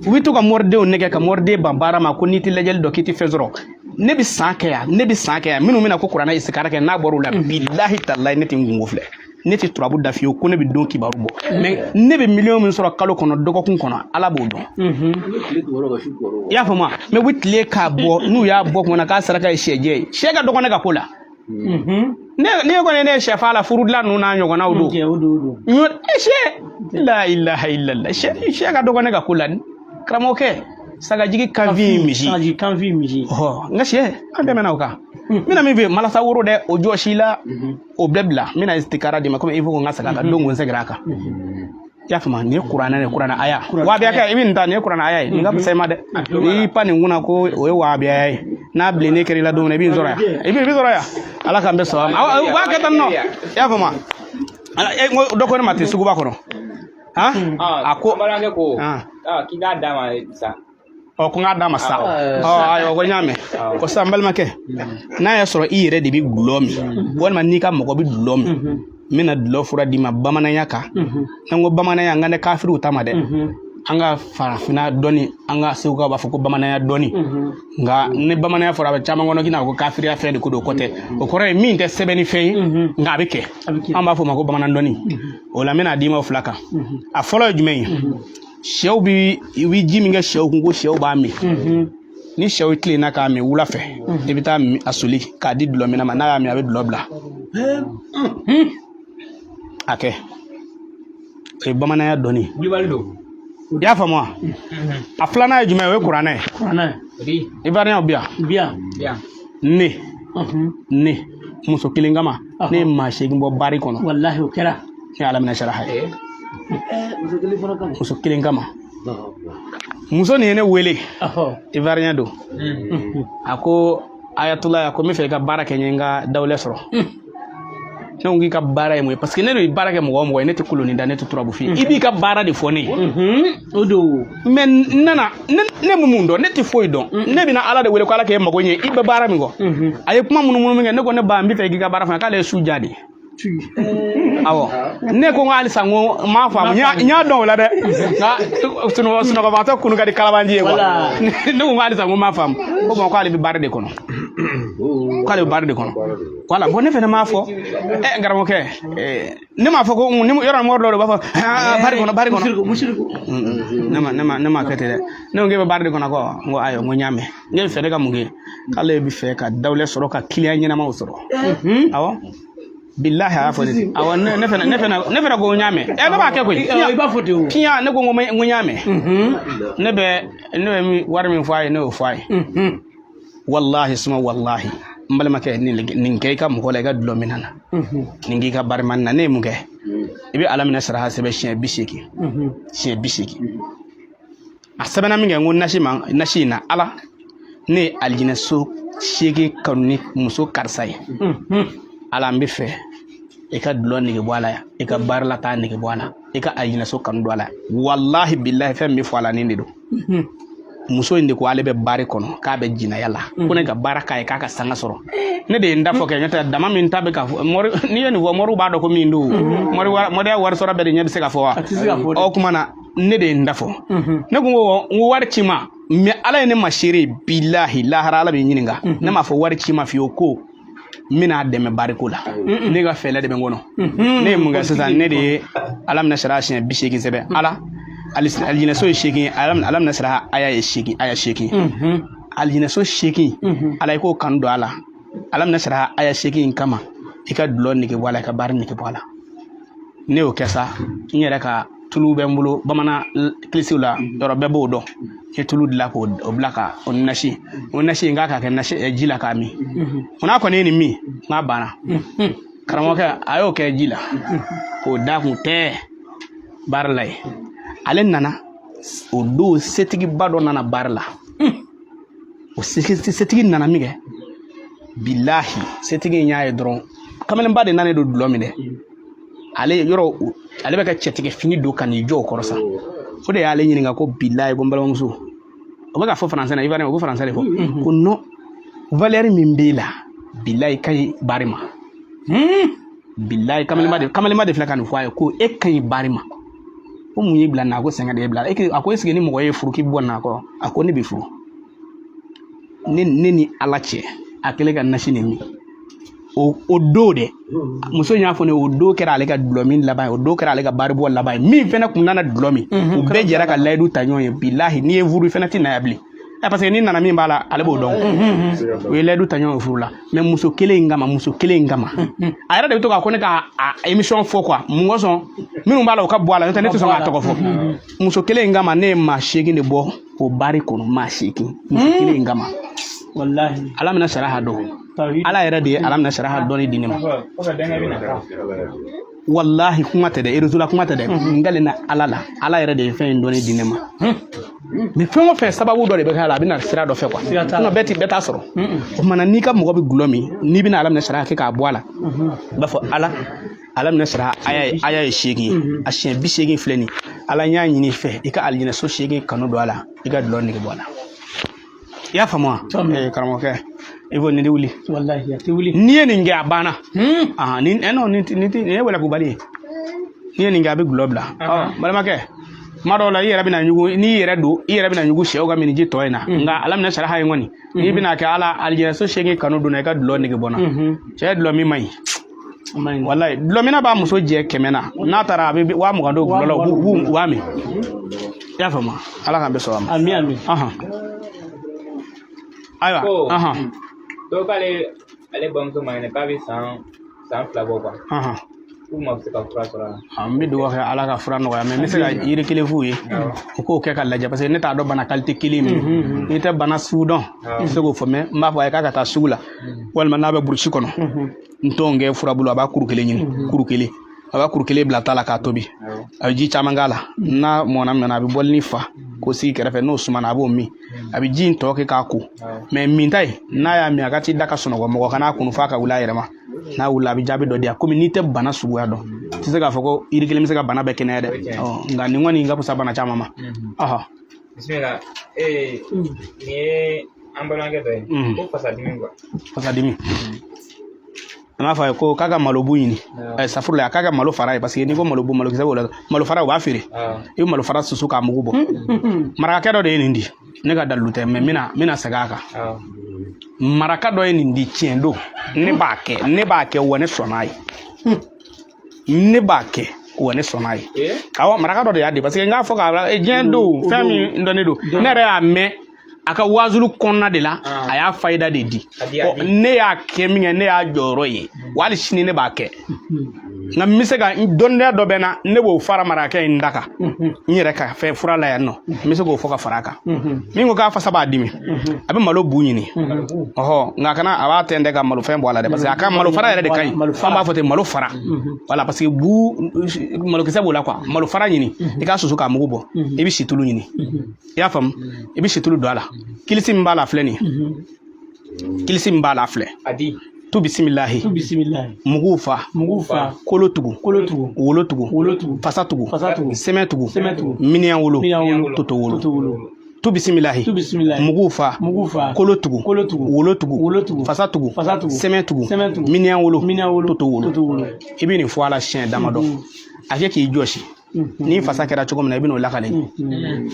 U bɛ to ka moridenw nɛgɛ ka moriden ban baara ma ko n'i tɛ lajɛli dɔn k'i tɛ fɛn sɔrɔ. Ne bɛ san kɛ yan, ne bɛ san kɛ yan, minnu bɛna ko kuranɛ isikara kɛ, n'a bɔr'u la, bilahi talahi, ne tɛ n kunko filɛ, ne tɛ turabu da fiyewu ko ne bɛ don kibaru bɔ. Mais ne bɛ miliyɔn min sɔrɔ kalo kɔnɔ, dɔgɔkun kɔnɔ, Ala b'o dɔn. I y'a faamu wa? Mais u bɛ tile k'a bɔ, n'u y'a bɔ kuma na k'a saraka ye sɛjɛ ye, sɛ ka dɔgɔ ne ka ko la. Ne kɔni ne ye sɛfa la furu dilan ninnu n'a ɲɔgɔnnaw don. Sɛ, la ilaha illallah, sɛ ka dɔgɔ ne ka ko la. Karamɔgɔkɛ, sagajigi kanfin misi, sagajigi kanfin misi. Ɔ n ka sɛ, an tɛmɛna o kan. N bɛna min f'i ye, malasa woro dɛ, o jɔsi la, o bɛɛ bila. N bɛna istikara d'i ma komi i fɔ ko n ka segin a kan don ko n seginna a kan. I y'a faamu? Nin ye kuranɛ de, kuranɛ aya wahabiya kɛ, i bɛ nin ta, nin ye kuranɛ aya ye, nin ka fisa i ma dɛ. N'i y'i pan nin kunna ko o ye wahabiya ye, n'a bilennen kɛra i la don min na, i bɛ nin sɔrɔ yan, i bɛ sɔrɔ yan. Ala k'an bɛɛ sɔn a ma. U b'a kɛ tan nɔ, i y'a faamu? N ko dɔ ko ne ma ten suguba kɔnɔ. Han, a ko an balimakɛ ko k'i k'a d'a ma sa. Ɔ, ko n k'a d'a ma sa. Ɔ ayiwa, ko n y'a mɛn. Ko sisan n balimakɛ, n'a y'a sɔrɔ i yɛrɛ de bɛ dulɔ min, walima n'i ka mɔgɔ bɛ dulɔ min, n bɛna dulɔ fura d'i ma bamananya kan. N'an ko bamananya, n kan tɛ kafiriw ta ma dɛ. An ka farafinna dɔnni, an ka segukaw b'a fɔ ko bamananya dɔnni. Nka ni bamananya fɔra, a bɛ caman kɔnɔ k'i n'a fɔ ko kafiriya fɛn de ko don. O kɔ tɛ, o kɔrɔ ye min tɛ sɛbɛnni fɛn ye, nka a bɛ kɛ, an b'a fɔ o ma ko bamanan dɔnni. O la n bɛna d'i ma o fila kan. A fɔlɔ ye jumɛn ye? Sɛw bi, i bɛ ji min kɛ sɛw kun ko sɛw b'a min. Ni sɛw tilenna k'a min wula fɛ, i bɛ taa a soli k'a di dulɔminna ma. N'a y'a min, a bɛ dulɔ bila. A kɛ o ye bamananya dɔnni. Wulibali don. I y'a faamu wa? A filanan ye jumɛn ye? O ye kuranɛ ye. Ivoiriyɛnw bi yan. Ne muso kelen kama, ne ye maa 8 bɔ bari kɔnɔ. Walahi o kɛra. Ne ala minɛ saraha ye. Muso kelen kama. Muso nin ye ne wele. Ivoirien don. A ko ayatollah, a ko n bɛ fɛ i ka baara kɛ n ye, n ka dawulɛ sɔrɔ. Ne ko k'i ka baara ye mun ye, parce que ne de ye baara kɛ mɔgɔ o mɔgɔ ye, ne tɛ koloni da, ne tɛ turabu f'i ye, i b'i ka baara de fɔ ne ye. O don. Mais n nana, ne bɛ mun dɔn? Ne tɛ foyi dɔn. Ne bɛna Ala de wele ko Ala k'e mago ɲɛ, i bɛ baara min kɔ. A ye kuma munumunu min kɛ, ne ko ne ba, n bɛ fɛ i k'i ka baara fɔ n ye. K'ale ye su ja de ye. Awɔ, ne ko n ko halisa, n ko n m'a faamu, n y'a dɔn o la dɛ, nka sunɔgɔbagatɔ kunu ka di kalabanji ye quoi. Ne ko n ko halisa, n ko n m'a faamu. Ko bon, k'ale bɛ baara de kɔnɔ, k'ale bɛ baara de kɔnɔ. Voilà, bon, ne fɛnɛ m'a fɔ ɛ n karamɔgɔkɛ, ne m'a fɔ ko ni yɔrɔ mɔgɔ dɔw de b'a fɔ baara kɔnɔ, baara kɔnɔ. Musiriku. Ne ma kɛ ten dɛ. Ne ko k'e bɛ baara de kɔnɔ kɔ, n ko ayiwa, n ko n y'a mɛn. Ne bɛ fɛ ne ka mun kɛ? K'ale bɛ fɛ ka dawulɛ sɔrɔ, ka client ɲɛnamaw sɔrɔ. Awɔ, bilahi, a y'a fɔ ne ten. Awɔ, ne fɛnɛ ko n y'a mɛn. Ɛ, ne b'a kɛ koyi. I b'a fɔ ten o. Piyan, ne ko n ko n y'a mɛn. Ne bɛ wari min fɔ a ye, ne y'o fɔ a ye. Walahi suma walahi, n balimakɛ, nin kɛ i ka mɔgɔ la, i ka dulɔ minɛ na, nin k'i ka barimani na. Ne ye mun kɛ? I bɛ Ala minɛ saraha sɛbɛn siɲɛ 80, siɲɛ 80. A sɛbɛnna min kɛ, n ko nasi ma, nasi in na, Ala, ne ye alijinɛ so 8 kanu ni muso karisa ye. Ala, n bɛ fɛ i ka dulɔ nege bɔ a la yan, i ka baara la taa nege bɔ a la, i ka alijinɛ so kanu don a la. Walahi bilahi, fɛn min bɛ fɔ a la, nin de don. Muso in de ko ale bɛ baari kɔnɔ, k'a bɛ jinaya la, ko ne ka baara k'a ye, k'a ka sanga sɔrɔ. Ne de ye n da fɔ kɛ ɲɛ tɛ dama min ta bɛ ka fɔ mɔri. N'i ye nin fɔ, mɔriw b'a dɔn ko min don. Mɔri mɔriya wari sɔrɔ bɛɛ de ɲɛ bɛ se ka fɔ wa? A tɛ se ka fɔ dɛ. O kuma na, ne de ye n da fɔ. Ne ko n ko wari ci ma, mais Ala ye ne ma seere, bilahi, lahara Ala bɛ ɲininka. Ne m'a fɔ wari ci ma fiyewu ko n bɛna dɛmɛ bariko la. Ne ka fɛɛrɛ de bɛ n kɔnɔ. Ne ye mun kɛ sisan? Ne de ye Ala minɛ sara siɲɛ 80 sɛbɛn. Ala, alijinɛso ye 8 ye, Ala minɛ sara aya ye 8, aya 8, alijinɛso 8. Ala, i k'o kanu don a la, Ala minɛ sara aya 8 in kama, i ka dulɔ nege bɔ a la, i ka baara nege bɔ a la. Ne y'o kɛ sa, n yɛrɛ ka tulu bɛ n bolo bamanan kilisiw la, yɔrɔ bɛɛ b'o dɔn. N ye tulu dilan k'o bila ka o nasi, o nasi in k'a ka kɛ nasi ji la k'a min. O n'a kɔni ye nin min, n k'a banna. Karamɔgɔkɛ, a y'o kɛ ji la k'o da kun tɛ baara la yen. Ale nana o don, setigiba dɔ nana baara la. O setigi nana min kɛ, bilahi, setigi in y'a ye dɔrɔn, kamalenba de nana don dulɔ min dɛ. Ale yɔrɔ, ale bɛ ka cɛtigɛ fini don ka n'i jɔ o kɔrɔ sa. O de y'ale ɲininka ko bilahi, ko n balimamuso, o bɛ ka fɔ faransɛ na, Ivoirien, o bɛ faransɛ de fɔ, ko non, valeur min b'e la, bilahi, ka ɲi baari ma. Bilahi, kamalenba de filɛ ka nin fɔ a ye ko e ka ɲi baari ma. Ko mun y'i bila nin na? Ko sɛgɛn de y'e bila. A ko est ce que ni mɔgɔ ye furu k'i bɛ bɔ nin na kɔ? A ko ne bɛ furu. Ne ni Ala cɛ, a kɛlen ka nasi nin min o don dɛ, muso in y'a fɔ ne, o don kɛra ale ka dulɔ min laban ye, o don kɛra ale ka baaribɔ laban ye. Min fɛnɛ kun nana dulɔ min, u bɛɛ jɛra ka layidu ta ɲɔgɔn ye. Bilahi, n'i ye furu, i fɛnɛ tɛ na yan bilen ɛ, parce que n'i nana, min b'a la, ale b'o dɔn. U ye layidu ta ɲɔgɔn ye furu la, mais muso kelen in kama, muso kelen in kama, a yɛrɛ de bɛ to k'a ko ne ka a émission fɔ quoi. Mun kosɔn? Minnu b'a la, u ka bɔ a la, n'o tɛ ne tɛ sɔn k'a tɔgɔ fɔ. Muso kelen in kama, ne ye maa 8 de bɔ o baari kɔnɔ, maa 8, muso kelen in kama. Wallahi. Ala bɛna sara dɔn. Tawhid. Ala yɛrɛ de ye Ala bɛna sara dɔnni di ne ma. Kɔfɛ denkɛ bɛ na. Wallahi, kuma tɛ dɛ, réseau la kuma tɛ dɛ, n na Ala la, Ala yɛrɛ de ye fɛn in dɔnni di ne ma. Mais fɛn o fɛn, sababu dɔ de bɛ k'a la, a bɛ na sira dɔ fɛ quoi. Siga t'a la. Sinon bɛɛ t'a sɔrɔ. O tuma na, n'i ka mɔgɔ bɛ gulɔ min, n'i bɛna Ala minɛ sara kɛ k'a bɔ a la, i b'a fɔ Ala, Ala minɛ sara aya ye 8 ye, a siɲɛ 80 filɛ nin ye. Ala, n y'a ɲini i fɛ, i ka alijinɛ so 8 kanu don a la, i ka dulɔ nege bɔ a la. I y'a faamu wa? Faamu. Karamɔgɔkɛ, i fo nin de wuli. Wallahi, a tɛ wuli. N'i ye nin kɛ, a banna. Ah, ni non, nin ye wɛlɛkubali ye. N'i ye nin kɛ, a bɛ gulɔ bila. Ɔ, balimakɛ, kuma dɔw la, i yɛrɛ bɛna ɲugu, n'i yɛrɛ don, i yɛrɛ bɛna ɲugu sɛw ka miniji tɔ in na. Nka Ala minɛ saraha in kɔni, n'i bɛna kɛ, Ala, alijinɛ so 8 kanu donna, i ka dulɔ nege bɔ n na. Cɛ, dulɔ min man ɲi. A man ɲi. Walayi, dulɔminna b'a muso jɛ 100 na, n'a taara a bɛ 20,000 don gulɔ la, u b'a min. I y'a faamu? Ala k'an bɛ sɔn a ma. Ami, ami. Ahan, ayiwa. Ko Ahan. dɔw k'ale ale bamuso ma ɲinɛ k'a bɛ san 2 bɔ quoi. K'u ma se ka fura sɔrɔ a la. N bɛ dugawu kɛ Ala ka fura nɔgɔya, mais n bɛ se ka yiri kelen f'u ye, u k'o kɛ ka lajɛ, parce que ne t'a dɔn bana qualité kelen min don. N'i tɛ bana sugu dɔn, i tɛ se k'o fɔ. Mais n b'a fɔ a ye k'a ka taa sugu la, walima n'a bɛ burusi kɔnɔ, n t'o kɛ furabulu, a b'a kuru kelen ɲini, kuru kelen, a b'a kuru kelen bila ta la k'a tobi, a bɛ ji caman k'a la. N'a mɔnna mɛnna, a bɛ bɔlini fa k'o sigi kɛrɛfɛ. N'o sumana, a b'o min, a bɛ ji in tɔ kɛ k'a ko. Mais min ta ye, n'a y'a min, a ka t'i da ka sunɔgɔ, mɔgɔ kan'a kunu f'a ka wuli a yɛrɛ ma. N'a wulila, a bɛ jaabi dɔ di yan. Komi n'i tɛ bana suguya dɔn, i tɛ se k'a fɔ ko yiri kelen bɛ se ka bana bɛɛ kɛnɛya dɛ. Nka nin kɔni ka fisa bana caman ma. Bisimila. Nin ye an balimakɛ dɔ ye ko fasadimi quoi. Fasadimi, an b'a fɔ a ye ko k'a ka malobu ɲini, safurula, a k'a ka malo fara ye, parce que n'i ko malobu, malokisɛ b'o la, malo fara u b'a feere. I bɛ malo fara susu k'a mugu bɔ. Marakakɛ dɔ de ye nin di ne, ka dalilu tɛ, mais n bɛna segin a kan. Maraka dɔ ye nin di, tiɲɛ don, ne b'a kɛ, ne b'a kɛ, wa ne sɔnn'a ye, ne b'a kɛ, wa ne sɔnn'a ye. Awɔ, maraka dɔ de y'a di, parce que n k'a fɔ k'a diɲɛ don, fɛn min dɔnnen don, ne yɛrɛ y'a mɛn a ka wazulu kɔnɔna de la, a y'a fayida de di. Ne y'a kɛ min kɛ, ne y'a jɔyɔrɔ ye, wa hali sini ne b'a kɛ. Nka n bɛ se ka dɔnniya dɔ bɛ n na, ne b'o fara marakɛ in da kan, n yɛrɛ ka fɛn fura la yan nɔ, n bɛ se k'o fɔ ka fara a kan. Min ko k'a fasa b'a dimi, a bɛ malo bu ɲini. Ɔhɔ, nka kana a b'a tɛntɛn ka malofɛn bɔ a la dɛ, parce que a ka malo fara yɛrɛ de ka ɲi. An b'a fɔ ten, malo fara, wala, parce que bu malokisɛ b'o la quoi. Malo fara ɲini, i k'a susu k'a mugu bɔ, i bɛ situlu ɲini, i y'a faamu, i bɛ situlu don a la. Kilisi min b'a la filɛ nin ye, kilisi min b'a la filɛ. Tu bisimilahi, mugu fa, kolo tugu, wolo tugu, fasa tugu, sɛmɛ tugu, miniyan wolo, toto wolo. Tu bisimilahi, mugu fa, kolo tugu, wolo tugu, fasa tugu, sɛmɛ tugu, miniyan wolo, toto wolo. I bɛ nin fɔ a la siɲɛ damadɔ, a kɛ k'i jɔsi. Ni fasa kɛra cogo min na, i bɛ n'o lakale.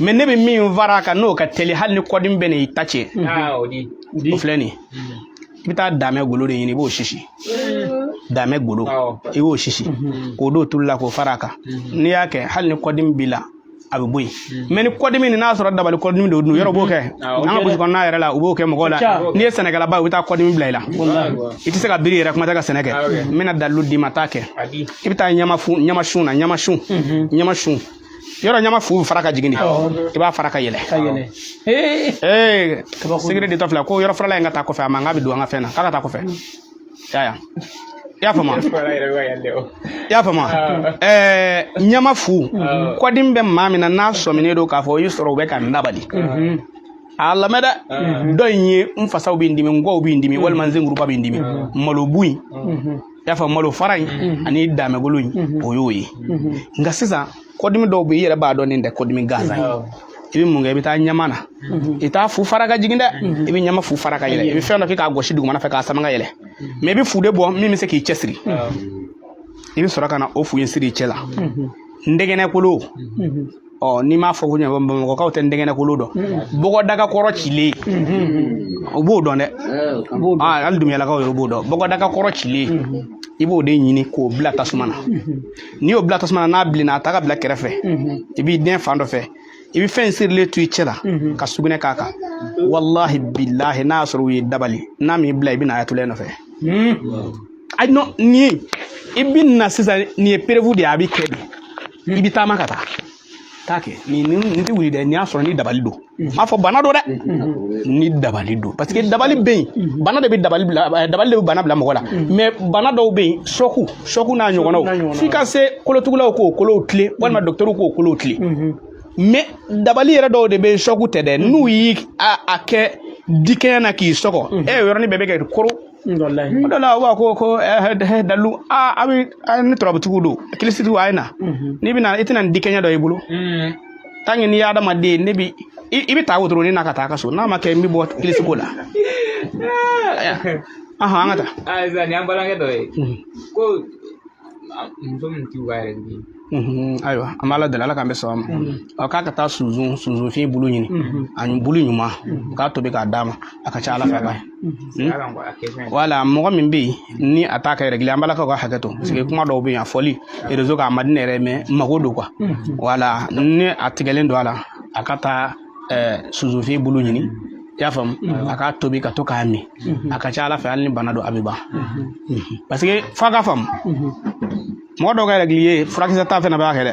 Mais ne bɛ min fara a kan, n'o ka teli, hali ni kɔdimi bɛ n'i ta tiɲɛ, o filɛ nin ye. I bɛ taa damɛ golo de ɲini, i b'o sisi, damɛ golo, i b'o sisi k'o don tulu la k'o fara a kan. N'i y'a kɛ, hali ni kɔdimi b'i la, a bɛ bɔ yen. Mais ni kɔdimi nin n'a sɔrɔ dabali kɔdimi don dun, yɔrɔ b'o kɛ an ka burusi kɔnɔna yɛrɛ la, u b'o kɛ mɔgɔw la. N'i ye sɛnɛkɛlaba ye, u bɛ taa kɔdimi bila i la, i tɛ se ka biri yɛrɛ, kuma tɛ ka sɛnɛ kɛ. N bɛna dalilu d'i ma, taa kɛ. I bɛ taa ɲamasun na, ɲamasun, ɲamasun yɔrɔ, ɲama fu fara ka jigin de, i b'a fara ka yɛlɛ. Ee, sigiri de tɔ filɛ ko yɔrɔ farala in ka taa kɔfɛ, a mankan bɛ don an ka fɛn na, k'a ka taa kɔfɛ. I y'a faamu? I y'a faamu? Ɲama fu, kɔdimi bɛ maa min na, n'a sɔminen don k'a fɔ o y'i sɔrɔ u bɛ ka n dabali, a lamɛn dɛ. Dɔ in ye n fasaw bɛ n dimi, n kɔw bɛ n dimi, walima n senkuruba bɛ n dimi, malo bu in, i y'a faamu, malo fara in ani damɛgolo in, o y'o ye. Nka sisan kɔdimi dɔw bɛ yen, i yɛrɛ b'a dɔn nin tɛ kɔdimi gansan ye. I bɛ mun kɛ? I bɛ taa ɲama na, i t'a fu fara ka jigin dɛ, i bɛ ɲama fu fara ka yɛlɛ. I bɛ fɛn dɔ kɛ k'a gosi dugumana fɛ k'a sama ka yɛlɛ, mais i bɛ fu de bɔ min bɛ se k'i cɛsiri. I bɛ sɔrɔ ka na o fu in siri i cɛ la. Ndɛgɛnɛkolo, ɔ, n'i m'a fɔ ko ɲɛ, bamakɔkaw tɛ ndɛgɛnɛkolo dɔn. Bɔgɔdaga kɔrɔ cilen, u b'o dɔn dɛ, hali dumuyalakaw yɛrɛ b'o dɔn. Bɔgɔdaga kɔrɔ cilen, i b'o de ɲini k'o bila tasuma na. N'i y'o bila tasuma na, n'a bilenna, a ta ka bila kɛrɛfɛ. I b'i den fan dɔ fɛ, i bɛ fɛn in sirilen to i cɛ la ka sugunɛ k'a kan. Walahi bilahi, n'a y'a sɔrɔ u ye dabali n'a m'i bila, i bɛ na ayatollah nɔfɛ. Ayi, non, nin ye i bɛ na sisan, nin ye preuve de ye, a bɛ kɛ de. I bɛ taama ka taa taa kɛ nin nin tɛ wuli dɛ. Nin y'a sɔrɔ ni dabali don, n m'a fɔ bana don dɛ, ni dabali don, parce que dabali bɛ yen, bana de bɛ dabali bila, dabali de bɛ bana bila mɔgɔ la. Mais bana dɔw bɛ yen, sɔku n'a ɲɔgɔnnaw, f'i ka se kolotugulaw k'o kolow tilen, walima dɔkitɛriw k'o kolow tilen. Mais dabali yɛrɛ dɔw de bɛ yen, sɔku tɛ dɛ, n'u y'i a kɛ dikɛɲɛ na k'i sɔgɔ, e yɔrɔnin bɛɛ bɛ kɛ koro. O de la u b'a ko dalu a bɛ ni turabutigiw don, kilisitigiw, a ye na. N'i bɛna, i tɛna ni dikɛɲɛ dɔ y'i bolo. Tant que n'i ye adamaden, ne bi i bɛ taa wotoro n'a ka taa a ka so, n'a ma kɛ n bɛ bɔ kilisiko la. An ka taa. Aa, nin y'an balimakɛ dɔ ye ko muso min t'u ka yɛrɛ di. Ayiwa, an b'ala deli, ala k'an bɛ sɔn a ma. Ɔ, k'a ka taa sunsunfin bulu ɲini, ani bulu ɲuman, k'a tobi k'a d'a ma, a ka ca ala fɛ a ka ɲi. Wala mɔgɔ min bɛ yen ni a t'a kɛ régler, an b'ala ka hakɛ to, parce que kuma dɔw bɛ yen, a fɔli réseau kan a man di ne yɛrɛ ye, mais mago don quoi. Wala ni a tigɛlen don a la, a ka taa sunsunfin bulu ɲini, i y'a faamu, a k'a tobi ka to k'a min, a ka ca ala fɛ, hali ni bana don, a bɛ ban. Parce que f'a ka faamu, mɔgɔ dɔw ka règle ye furakisɛ ta fɛnɛ b'a kɛ dɛ.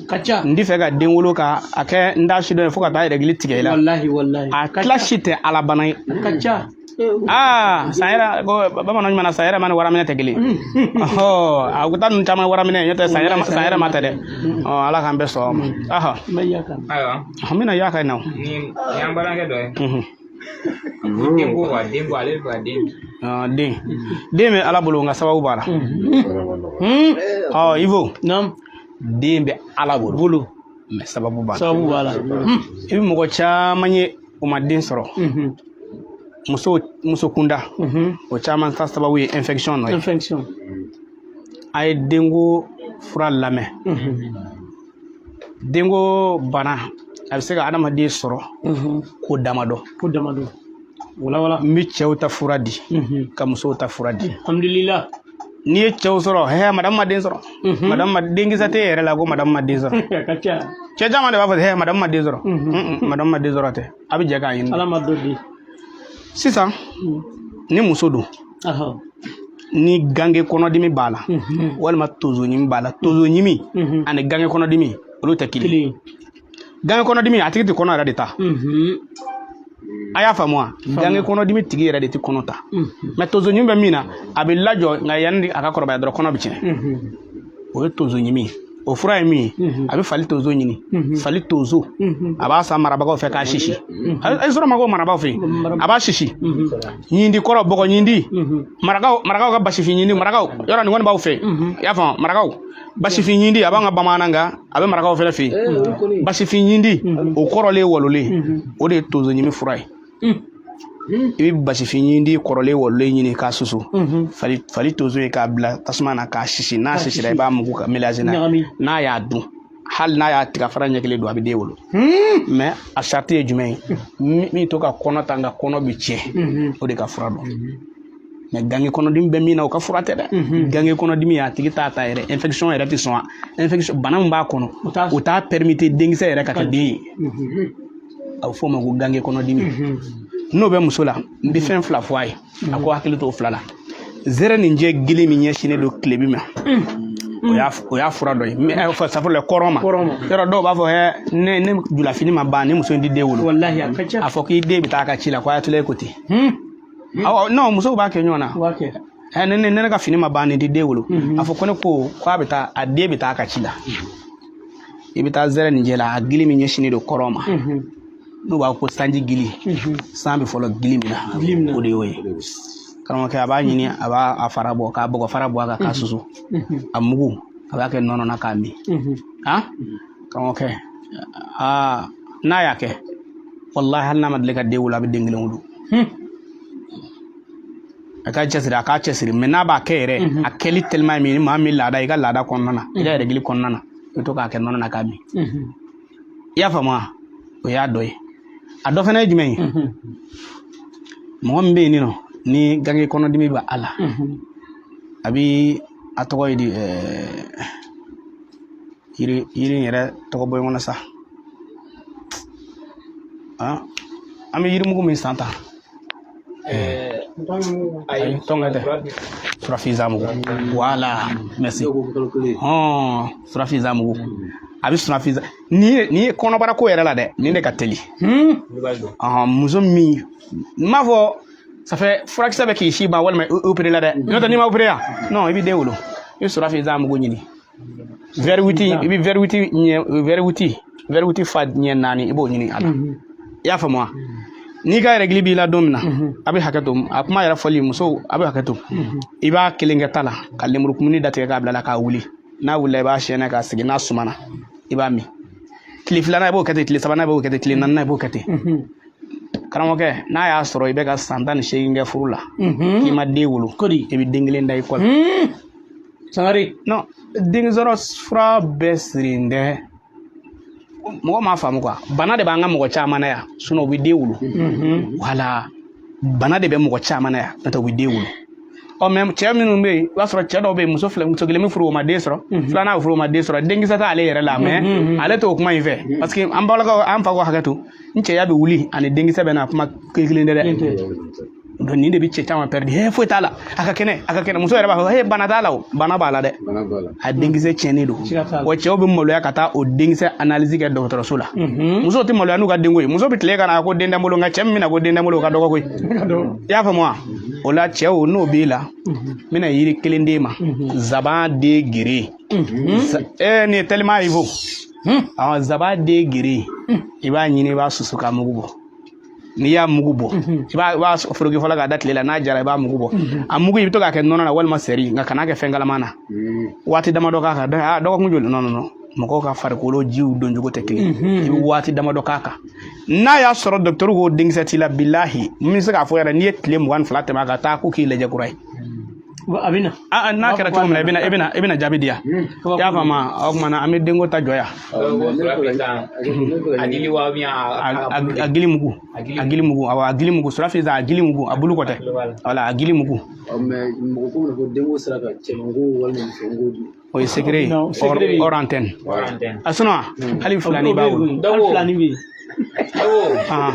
Ka ca. N ti fɛ ka den wolo ka a kɛ n da si dɔ ye fo ka taa règle tigɛ i la. Walahi, walahi. A tila si tɛ ala bana ye. Ka ca. Aa, san yɛrɛ ko bamananw ɲuman na, san yɛrɛ ma ni waraminɛ tɛ kelen. Ɔhɔ, a ko taa ninnu caman waraminɛ, n'o tɛ san yɛrɛ san yɛrɛ ma tɛ dɛ. Ɔ, ala k'an bɛɛ sɔn a ma. Aha. N bɛ yaka. Ayiwa. N bɛna yaka in na. Nin y'an balimakɛ dɔ ye. Den ko wa, den ko ale bɛ fɛ ka den. Den den bɛ Ala bolo, nka sababu b'a la. Ɔ Ivo, Naam. Den bɛ Ala bolo, Bolo. mais sababu b'a la. Sababu b'a la. I bɛ mɔgɔ caman ye, u ma den sɔrɔ, muso muso kunda, o caman ta sababu ye infection nɔ ye. Infection. A ye denko fura lamɛn. Denko bana, a bɛ se ka adamaden sɔrɔ ko damadɔ. Ko damadɔ. Wala wala. N bɛ cɛw ta fura di, ka musow ta fura di. Alhamdulillah. N'i ye cɛw sɔrɔ, hɛ, madame ma den sɔrɔ, madame ma denkisɛ tɛ e yɛrɛ la, ko madame ma den sɔrɔ. A ka ca. Cɛ caman de b'a fɔ, hɛ, madame ma den sɔrɔ. Madame ma den sɔrɔ tɛ, a bɛ jɛ k'a ɲini. Ala ma dɔ di. Sisan ni muso don, Ahɔ. ni gange kɔnɔdimi b'a la, walima tonsoɲimi b'a la, tonsoɲimi ani gange kɔnɔdimi, olu tɛ kelen ye. Kelen. Gange kɔnɔdimi, a tigi tɛ kɔnɔ yɛrɛ de ta. A y'a faamu wa? Gange kɔnɔdimi tigi yɛrɛ de tɛ kɔnɔ ta, mais tonsoɲimi bɛ min na, a bɛ lajɔ, nka yanni a ka kɔrɔbaya dɔrɔn, kɔnɔ bɛ tiɲɛ. O ye tonsoɲimi ye. O fura ye min ye, a bɛ fali tonso ɲini, fali tonso, a b'a san marabagaw fɛ k'a sisi. A ye sɔrɔ ma ko marabagaw fɛ yen, a b'a sisi. Ɲindi kɔrɔ, bɔgɔ ɲindi, marakaw, marakaw ka basifin ɲindi, marakaw yɔrɔ nin kɔni b'aw fɛ yen. I y'a faamu? Marakaw basifin ɲindi, a b'an ka bamanan kan, a bɛ marakaw fɛnɛ fɛ yen. Basifin ɲindi, o kɔrɔlen walolen, o de ye tonso ɲimi fura ye. I bɛ basifin ɲindi kɔrɔlen walolen ɲini k'a susu, fali fali tonso ye, k'a bila tasuma na k'a sisi. N'a sisira, i b'a mugu ka mélanger n'a ye. Ɲagami. N'a y'a dun, hali n'a y'a tiga fara ɲɛ kelen don, a bɛ den wolo. Mais a sarati ye jumɛn ye? Min to ka kɔnɔ ta, nka kɔnɔ bɛ tiɲɛ, o de ka fura dɔn. Mais gange kɔnɔdimi bɛ min na, o ka fura tɛ dɛ. Gange kɔnɔdimi, a tigi t'a ta yɛrɛ, infection yɛrɛ tɛ sɔn. Infection bana min b'a kɔnɔ, O t'a o t'a permettre denkisɛ yɛrɛ ka kɛ den ye. A bɛ f'o ma ko gange kɔnɔdimi. N'o bɛ muso la, n bɛ fɛn fila fɔ a ye, a ko hakili t'o fila la. Zɛrɛ nin jɛ gili min ɲɛsinnen don tilebi ma, o y'a fura dɔ ye. Mais safurula la, kɔrɔn ma. Kɔrɔn ma. Yɔrɔ dɔw b'a fɔ, hɛ, ne julafini ma ban, ni muso in tɛ den wolo. Wallahi, a ka ca. A fɔ k'i den bɛ taa a ka ci la, ko a y'a ko ten. Awɔ, non, musow b'a kɛ ɲɔgɔn na. U b'a kɛ. Ɛ, ne ka fini ma ban, nin tɛ den wolo. A fɔ ko ne ko k'a bɛ taa, a den bɛ taa a ka ci la. I bɛ taa zɛrɛ nin jɛ la, a gili min ɲɛsinnen don kɔrɔn ma, n'u b'a fɔ ko sanji gili, san bɛ fɔlɔ gili min na, Gili min na. o de y'o ye. Karamɔgɔkɛ, a b'a ɲini, a b'a a fara bɔ, k'a bɔgɔ fara bɔ a kan, k'a susu, a mugu, a b'a kɛ nɔnɔ na k'a min. Han, karamɔgɔkɛ, aa, n'a y'a kɛ, walahi, hali n'a ma deli ka den wolo, a bɛ den kelen wolo. A ka cɛsiri, a k'a cɛsiri. Mais n'a b'a kɛ yɛrɛ, a kɛli teliman ye min ye, ni maa min laada, i ka laada kɔnɔna na, i ka yɛrɛgili kɔnɔna na, i bɛ to k'a kɛ nɔnɔ na k'a min. I y'a faamu wa? O y'a dɔ ye. A dɔ fana ye jumɛn ye? Mɔgɔ min bɛ yen nɔ ni gange kɔnɔdimi bɛ a la, a bi a tɔgɔ ye di, yiri in yɛrɛ tɔgɔ bɔ n kɔnɔ sa. An bɛ yirimugu min san tan. Ayi, tɔnkɛ tɛ, surafinza mugu. Voilà, merci. Hɔn, surafinza mugu, a bɛ surafinza nin ye kɔnɔbara ko yɛrɛ la dɛ, nin de ka teli. Ɔhɔn, muso min, n m'a fɔ ça fait furakisɛ bɛ k'i si ban walima i opéré la dɛ, n'o tɛ n'i ma opéré yan non, i bɛ den wolo. I bɛ surafinza mugu ɲini, verre 8, i bɛ verre 8 ɲɛ, verre 8 fa ɲɛ 4, i b'o ɲini a la. I y'a faamu wa? N'i ka règle b'i la don min na, a bɛ hakɛ to, a kuma yɛrɛ fɔli musow, a bɛ hakɛ to, i b'a kelen kɛ ta la ka lemurukumuni datigɛ k'a bila la k'a wuli. N'a wulila, i b'a siyɛnɛ k'a sigi. N'a sumana, i b'a min. Tile filanan, i b'o kɛ ten. Tile sabanan, i b'o kɛ ten. Tile naaninan, i b'o kɛ ten. Karamɔgɔkɛ, n'a y'a sɔrɔ i bɛ ka san 18 kɛ furu la k'i ma den wolo, Kodi. i bɛ den kelen da i kɔ la. Sangare. Non, den sɔrɔ fura bɛɛ sirilen tɛ. Mɔgɔ m'a faamu quoi. Bana de b'an ka mɔgɔ caman na yan, sinon u bɛ den wolo. Wala bana de bɛ mɔgɔ caman na yan, n'o tɛ u bɛ den wolo. Ɔ, mais cɛ minnu bɛ yen, i b'a sɔrɔ cɛ dɔw bɛ yen, muso fila, muso kelen bɛ furu, o ma den sɔrɔ, filanan bɛ furu, o ma den sɔrɔ, denkisɛ t'ale yɛrɛ la. Mais ale t'o kuma in fɛ, parce que an balakaw, an fa ko hakɛ to, n cɛya bɛ wuli ani denkisɛ bɛ na, kuma kelen tɛ dɛ. Donc nin de bɛ cɛ caman perdre. He, foyi t'a la, a ka kɛnɛ, a ka kɛnɛ. Muso yɛrɛ b'a fɔ, he, bana t'a la. O bana b'a la dɛ, a denkisɛ tiɲɛnen don. Siga t'a la. Wa cɛw bɛ maloya ka taa o denkisɛ analyse kɛ dɔgɔtɔrɔso la. Musow tɛ maloya n'u ka denko ye. Muso bɛ tile ka na ko den tɛ n bolo, nka cɛ min bɛna ko den tɛ n bolo, o ka dɔgɔ koyi. I y'a faamu wa? O la, cɛw, n'o b'e la, n bɛna yiri kelen d'e ma, zaban den gere. Nin ye tellement ye fo. Awɔ, zaban den gere, i b'a ɲini, i b'a susu k'a mugu bɔ. N'i y'a mugu bɔ, i b'a foroki fɔlɔ k'a da tile la. N'a jara, i b'a mugu bɔ. A mugu, i bɛ to k'a kɛ nɔnɔ la walima sɛri, nka kan'a kɛ fɛn kalaman na. Waati damadɔ k'a kan. A dɔgɔkun joli? Non, non, non, mɔgɔw ka farikolo jiw doncogo tɛ kelen. I bɛ waati damadɔ k'a kan. N'a y'a sɔrɔ dɔkitɛriw ko denkisɛ t'i la, bilahi, n bɛ se k'a fɔ yɛrɛ, n'i ye tile 22 tɛmɛ a kan, taa ko k'i lajɛ kura ye. A bɛ na. Ah, n'a kɛra cogo min na, i bɛna jaabi di yan. I y'a faamu? O tuma na, an bɛ denko ta jɔ yan. A dili wa bien A gili mugu, a gili mugu, awɔ, a gili mugu, surafin, a gili mugu, a bulu kɔ tɛ, wala a gili mugu. Mais mɔgɔ ko ko denko sera ka cɛmanko walima musoko dun. O ye secret ye. Non, secret bɛ yen. Hors antenne. A sinon, hali filani b'a bolo. Hali filani bɛ yen. Ah.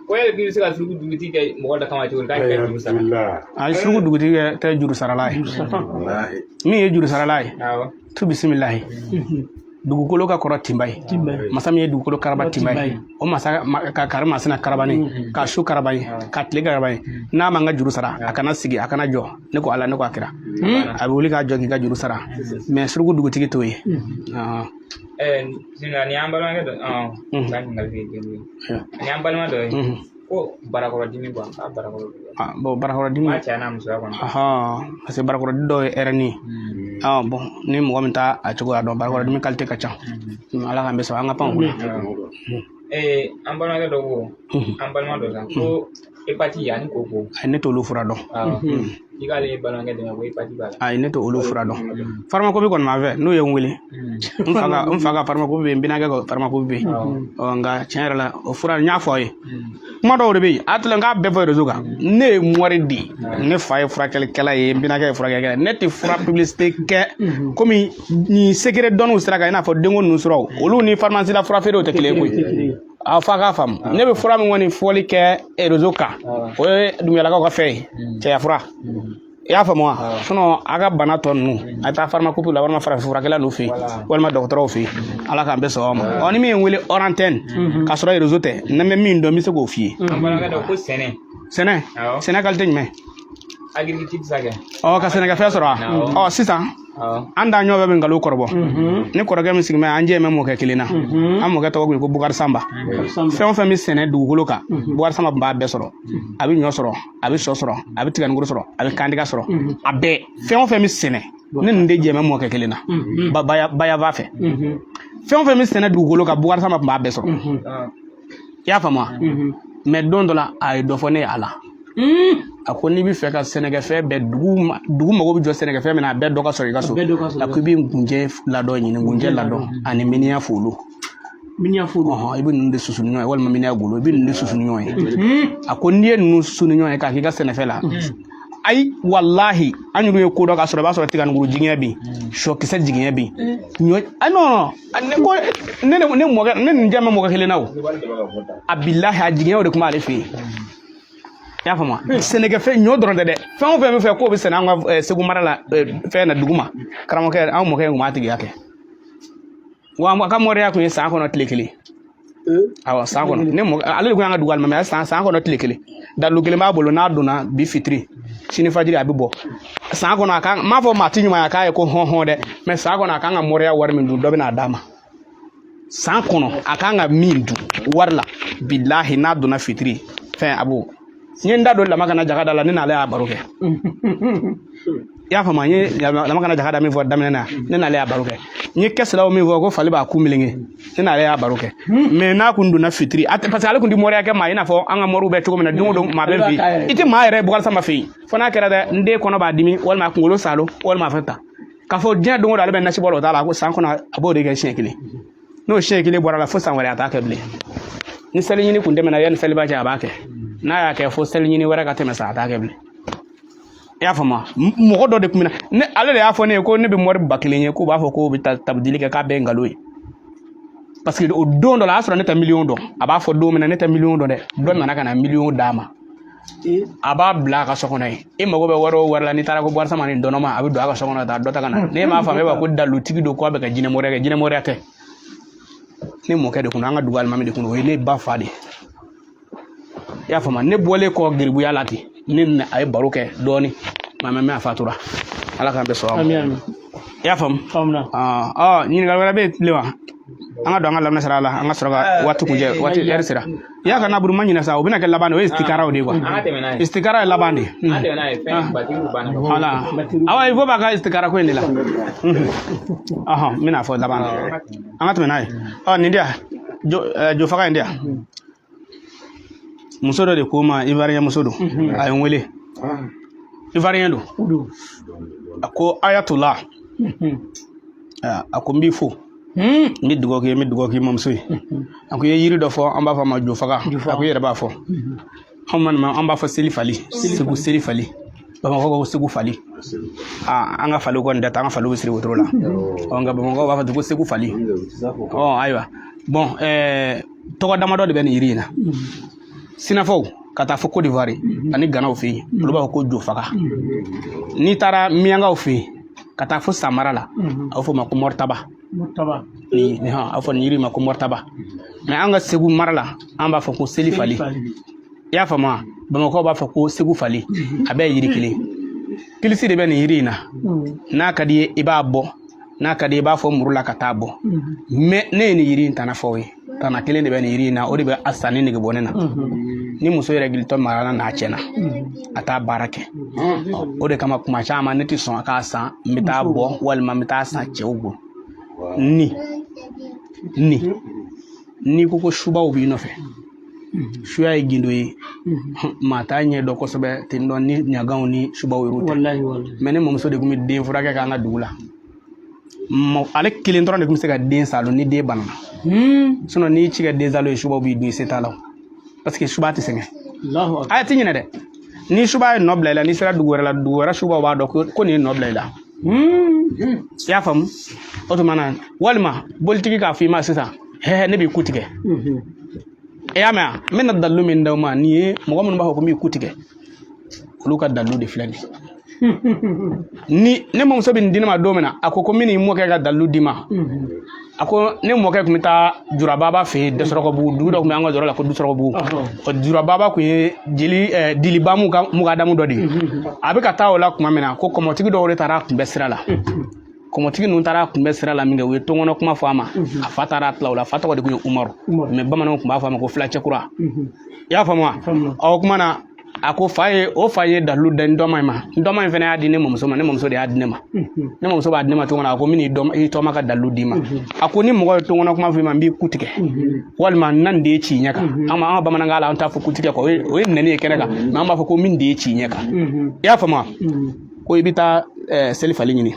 Ko yɛrɛ k'i bɛ se ka suruku dugutigi kɛ mɔgɔ dɔ kama cogo di k'a kɛ juru sara? A ye suruku dugutigi kɛ tɛ juru sarala ye. Min ye juru sarala ye, tu bisimilahi, dugukolo ka kɔrɔ tinba ye. Masa min ye dugukolo karaba tinba ye, o masa ka kari masina karabani ka su karaba ye, ka tile karaba ye, n'a man ka juru sara, a kana sigi, a kana jɔ. Ne ko Ala, ne ko a kira, a bɛ wuli k'a jɔ k'i ka juru sara. Mais suruku dugutigi t'o ye. Ah. Sisan nin y'an balimakɛ dɔ ka ɲininkali kɛ jeli ye. Nin y'an balima dɔ ye ko barakɔrɔdimi quoi, k'a barakɔrɔ. Ah, bon, barakɔrɔdimi. B'a caya n'a musoya kɔnɔ. Ahan, parce que barakɔrɔdi dɔw ye hernie ye. Ah bon, ni mɔgɔ min t'a a cogoya dɔn, barakɔrɔdimi qualité ka ca. Ala k'an bɛ sɔn, an ka pan o kunna. An balimakɛ dɔ ko, an balima dɔ la ko hépatite ani koko. Ayi, ne t'olu fura dɔn. Awɔ, i k'ale balimakɛ dɛmɛ ko hépatite b'a la. Ayi, ne t'olu fura dɔn. Pharmacopée kɔni b'an fɛ, n'u ye n wele. N fa ka pharmacopée bɛ yen, n binaakɛ ka pharmacopée bɛ yen. Ɔ, nka tiɲɛ yɛrɛ la, o fura n y'a fɔ aw ye. Kuma dɔw de bɛ yen, a tilen k'a bɛɛ fɔ réseau kan. Ne ye mori de ye. Ne fa ye furakɛlikɛla ye, n binaakɛ ye furakɛlikɛla ye. Ne tɛ fura publicité kɛ komi nin secret dɔnniw sira kan, i n'a fɔ denko ninnu sɔrɔ. Olu ni pharmacie la fura feerew tɛ kelen ye koyi. A f'a k'a faamu. Ne bɛ fura min kɔni fɔli kɛ réseau kan, o ye Dunbiyalakaw ka fɛn ye, cɛya fura. I y'a faamu wa? Sinon a ka bana tɔ ninnu, a taa pharmacopée la walima farafin furakɛla ninnu fɛ yen walima dɔgɔtɔrɔw fɛ yen. Ala k'an bɛɛ sɔn ma. Ɔ, ni min ye n wele hors antenne k'a sɔrɔ réseau tɛ, n bɛ min dɔn, n bɛ se k'o f'i ye. An balimakɛ dɔ ko sɛnɛ. Sɛnɛ? Awɔ. Sɛnɛ qualité jumɛn? Agriculture tɛ se ka kɛ. Ɔ, ka sɛnɛkɛfɛn sɔrɔ wa? Ɔ, sisan an da ɲɔgɔn bɛɛ bɛ nkalon kɔrɔbɔ. Ne kɔrɔkɛ min sigilen bɛ, an jɛ bɛ mɔkɛ kelen na. An mɔkɛ tɔgɔ tun ye ko Bukari Sanba. Fɛn o fɛn bɛ sɛnɛ dugukolo kan, Bukari Sanba tun b'a bɛɛ sɔrɔ. A bɛ ɲɔ sɔrɔ, a bɛ sɔ sɔrɔ, a bɛ tiganikuru sɔrɔ, a bɛ kandiga sɔrɔ, a bɛɛ. Fɛn o fɛn bɛ sɛnɛ, ne nin de jɛ bɛ mɔkɛ kelen na bayaba fɛ. Fɛn o fɛn bɛ sɛnɛ dugukolo kan, Bukari Sanba tun b'a bɛɛ sɔrɔ. I y'a faamu wa? Mais don dɔ la, a ye dɔ fɔ ne ye a la. A ko n'i bɛ fɛ ka sɛnɛkɛfɛn bɛɛ, dugu mago bɛ jɔ sɛnɛkɛfɛn min na, a bɛɛ dɔ ka sɔrɔ i ka so. A ko i bɛ ngunjɛ ladɔn ɲini, ngunjɛ ladɔn ani miniya folo. Miniya folo. Ɔhɔn, i bɛ ninnu de susu ni ɲɔgɔn ye, walima miniya golo, i bɛ ninnu de susu ni ɲɔgɔn ye. A ko n'i ye ninnu susu ni ɲɔgɔn ye k'a k'i ka sɛnɛfɛn la, ayi, walahi, an yɛrɛ ye ko dɔ k'a sɔrɔ, i b'a sɔrɔ tiganikuru jigiɲɛ bɛ yen, sɔkisɛ jigiɲɛ bɛ yen, ɲɔ. Ah non, ne ko ne mɔkɛ, ne nin jɛ bɛ mɔkɛ kelen na o. A bilahi, a jigiɲɛw de tun b'ale fɛ yen. I y'a faamu? Sɛnɛkɛfɛn, ɲɔ dɔrɔn tɛ dɛ, fɛn o fɛn bɛ fɛ k'o bɛ sɛnɛ an ka Segu mara la, fɛn na dugu ma, karamɔgɔkɛ, an mɔkɛ in tun b'a tigiya kɛ. Wa a ka mɔriya tun ye san kɔnɔ tile kelen. Awɔ, san kɔnɔ ne mɔkɛ, ale de tun y'an ka dugu alimami ye. San kɔnɔ tile kelen, dalilu kelen b'a bolo. N'a donna bi fitiri, sini fajiri a bɛ bɔ. San kɔnɔ, a kan n m'a fɔ maa ti ɲuman ye k'a ye ko hɔn hɔn dɛ, mais san kɔnɔ a kan ka mɔriya wari min dun, dɔ bɛ n'a d'a ma. San kɔnɔ a kan ka min dun wari la, bilahi, n'a donna fitiri fɛn, a b'o. N ye n da don lama kana jaga da la, ne n'ale y'a baro kɛ. I y'a faamu? N ye lama kana jaga da min fɔ daminɛ na, ne n'ale y'a baro kɛ. N ye kɛsilaw min fɔ ko fali b'a ku meleke, ne n'ale y'a baro kɛ. Mais n'a kun donna fitiri, a parce que ale kun ti mɔriya kɛ maa i n'a fɔ an ka mɔriw bɛ cogo min na. Don o don maa bɛ fɛ yen, i tɛ maa yɛrɛ ye Bukari Sanba fɛ yen, fo n'a kɛra dɛ, n den kɔnɔ b'a dimi, walima a kunkolo salo, walima a fɛn ta k'a fɔ diɲɛ don o don ale bɛ nasi bɔ la, o t'a la. Ko san kɔnɔ a b'o de kɛ siɲɛ kelen. N'o siɲɛ kelen bɔra la, fo san wɛrɛ a t'a kɛ bilen. Ni seli ɲini kun tɛmɛna, yanni seliba cɛ a b'a kɛ. N'a y'a kɛ fo seli ɲini wɛrɛ ka tɛmɛ sa, a t'a kɛ bilen. I y'a faamu? Mɔgɔ dɔ de tun bɛ na ne, ale de y'a fɔ ne ye ko ne bɛ mɔri 1000 ye, k'u b'a fɔ k'o bɛ tabidili kɛ, k'a bɛɛ ye nkalon ye. Parce que o don dɔ la, a y'a sɔrɔ ne tɛ miliyɔn dɔn. A b'a fɔ don min na, ne tɛ miliyɔn dɔn dɛ, dɔ nana ka na miliyɔn d'a ma, a b'a bila a ka so kɔnɔ yen. E mago bɛ wari o wari la, n'i taara ko Bukari Sanba ni dɔnɔ ma, a bɛ don a ka so kɔnɔ ka taa dɔ ta ka na. Ne m'a faamu, e b'a ko dalutigi don, k'a bɛ ka jinɛmɔriya kɛ. Jinɛmɔriya tɛ. Ne mɔkɛ de kun, an ka dugu alimami de kun, o ye ne ba fa de ye. I y'a faamu? Ne bɔlen kɔ geribuya la ten, ne ni a ye baro kɛ dɔɔni, maa a fatura. Ala k'an bɛɛ sɔn. I y'a faamu? Ɔ, ɲininkali wɛrɛ bɛ yen bilen wa? An ka don an ka lamɛn sira la, an ka sɔrɔ ka waati kuncɛ, waati ɛri sera. Iyaka nabudu ma ɲinɛ sa, o bɛna kɛ laban de, o ye istikaraw de ye quoi. An ka tɛmɛ n'a ye. Istikara ye laban de ye. An tɛmɛ n'a ye, fɛn batiriw banna. Voilà, awa, il faut b'a ka istikara ko in de la. Ɔhɔn, n bɛna fɔ laban na, an ka tɛmɛ n'a ye. Ɔ, nin di yan, jofaga in di yan. Muso dɔ de ko n ma, ivoirien muso don, a ye n wele, ivoirien don. A ko ayatollah, a ko n b'i fo, n bɛ dugawu k'i ye, n bɛ dugawu k'i mamuso ye. A ko i ye yiri dɔ fɔ, an b'a fɔ a ma jofaga. A ko i yɛrɛ b'a fɔ, anw ma nin ma, an b'a fɔ seli fali, segu seli fali, bamakɔ ko segu fali. Aa, an ka faliw kɔni tɛ taa, an ka faliw bɛ siri wotoro la. Ɔ, nka bamakɔ b'a fɔ ten ko segu fali. Ɔ, ayiwa, bon, tɔgɔ damadɔ de bɛ nin yiri in na. Sinafɔw ka taa fɔ Côte d'Ivoire ani Ganaw fɛ yen, olu b'a fɔ ko jofaga. N'i taara Miyankaw fɛ yen ka taa fo Samara la, a bɛ fɔ o ma ko mɔritaba. Mɔritaba. Ni hɔn, a bɛ fɔ nin yiri ma ko mɔritaba. Mais an ka Segu mara la, an b'a fɔ ko seli fali. I y'a faamu wa? Bamakɔ b'a fɔ ko segu fali. A bɛɛ ye yiri kelen. Kilisi de bɛ nin yiri in na. N'a ka di ye, i b'a bɔ, n'a ka di ye, i b'a fɔ muru la ka taa bɔ. Mais ne ye nin yiri in tana fɔ aw ye, tana kelen de bɛ nin yiri in na, o de bɛ a sanni nege bɔ ne na. Ni muso yɛrɛ gilitɔ mara n'a tiɲɛna, a t'a baara kɛ. O de kama kuma caman ne tɛ sɔn a k'a san, n bɛ taa bɔ walima n bɛ taa san cɛw bolo. Ni ni n'i ko ko subaw b'i nɔfɛ, suya ye gindo ye, maa t'a ɲɛ dɔn kosɛbɛ ten dɔn ni ɲaganw ni subaw yɛrɛ tɛ. Wallahi, wallahi. Mais ne mamuso de tun bɛ den furakɛ k'an ka dugu la. Ale kelen dɔrɔn de tun bɛ se ka den salo ni den banana. Sinon n'i ci kɛ den salo ye, subaw b'i dun, i se t'a la o, parce que suba tɛ sɛgɛn. Allahu akbar. A ti ɲinɛ dɛ. Ni suba ye nɔ bila i la, n'i sera dugu wɛrɛ la, dugu wɛrɛ subaw b'a dɔn ko nin ye nɔ bila i la. I y'a faamu? O tuma na, walima bolitigi k'a fɔ i ma sisan, hɛhɛ, ne b'i ku tigɛ. I y'a mɛn wa? N bɛna dalilu min d'aw ma nin ye, mɔgɔ minnu b'a fɔ ko n b'i ku tigɛ, olu ka dalilu de filɛ nin ye. Ni ne mamuso bɛ nin di ne ma don min na, a ko ko n bɛna i mɔkɛ ka dalilu d'i ma. A ko ne mɔkɛ tun bɛ taa Jurababa fɛ yen, Dɛsɔrɔkɔbugu, dugu dɔ tun bɛ an ka yɔrɔ la ko Dɛsɔrɔkɔbugu. O Jurababa tun ye jeli dilibamu ka mugadamu dɔ de ye. A bɛ ka taa o la tuma min na, ko kɔmɔtigi dɔw de taara a kunbɛ sira la. Kɔmɔtigi ninnu taara a kunbɛ sira la min kɛ, u ye tɔnkɔnɔ kuma fɔ a ma. A fa taara tila o la, fa tɔgɔ de tun ye Umaru, mais bamananw tun b'a fɔ a ma ko filacɛkura. I y'a faamu wa? O kuma na, a ko fa ye, o fa ye dalilu da n dɔma in ma. N dɔma in fana y'a di ne mamuso ma, ne mamuso de y'a di ne ma. Ne mamuso b'a di ne ma cogo min na, a ko n bɛna i tɔma ka dalilu d'i ma. A ko ni mɔgɔ ye tɔnkɔnɔ kuma fɔ i ma, n b'i ku tigɛ, walima n na nin den ci i ɲɛ kan. An ka bamanankan la, an t'a fɔ ku tigɛ quoi, o ye nɛni ye kɛnɛ kan, mais an b'a fɔ ko min den ci i ɲɛ kan. I y'a faamu wa? Ko i bɛ taa seli fali ɲini,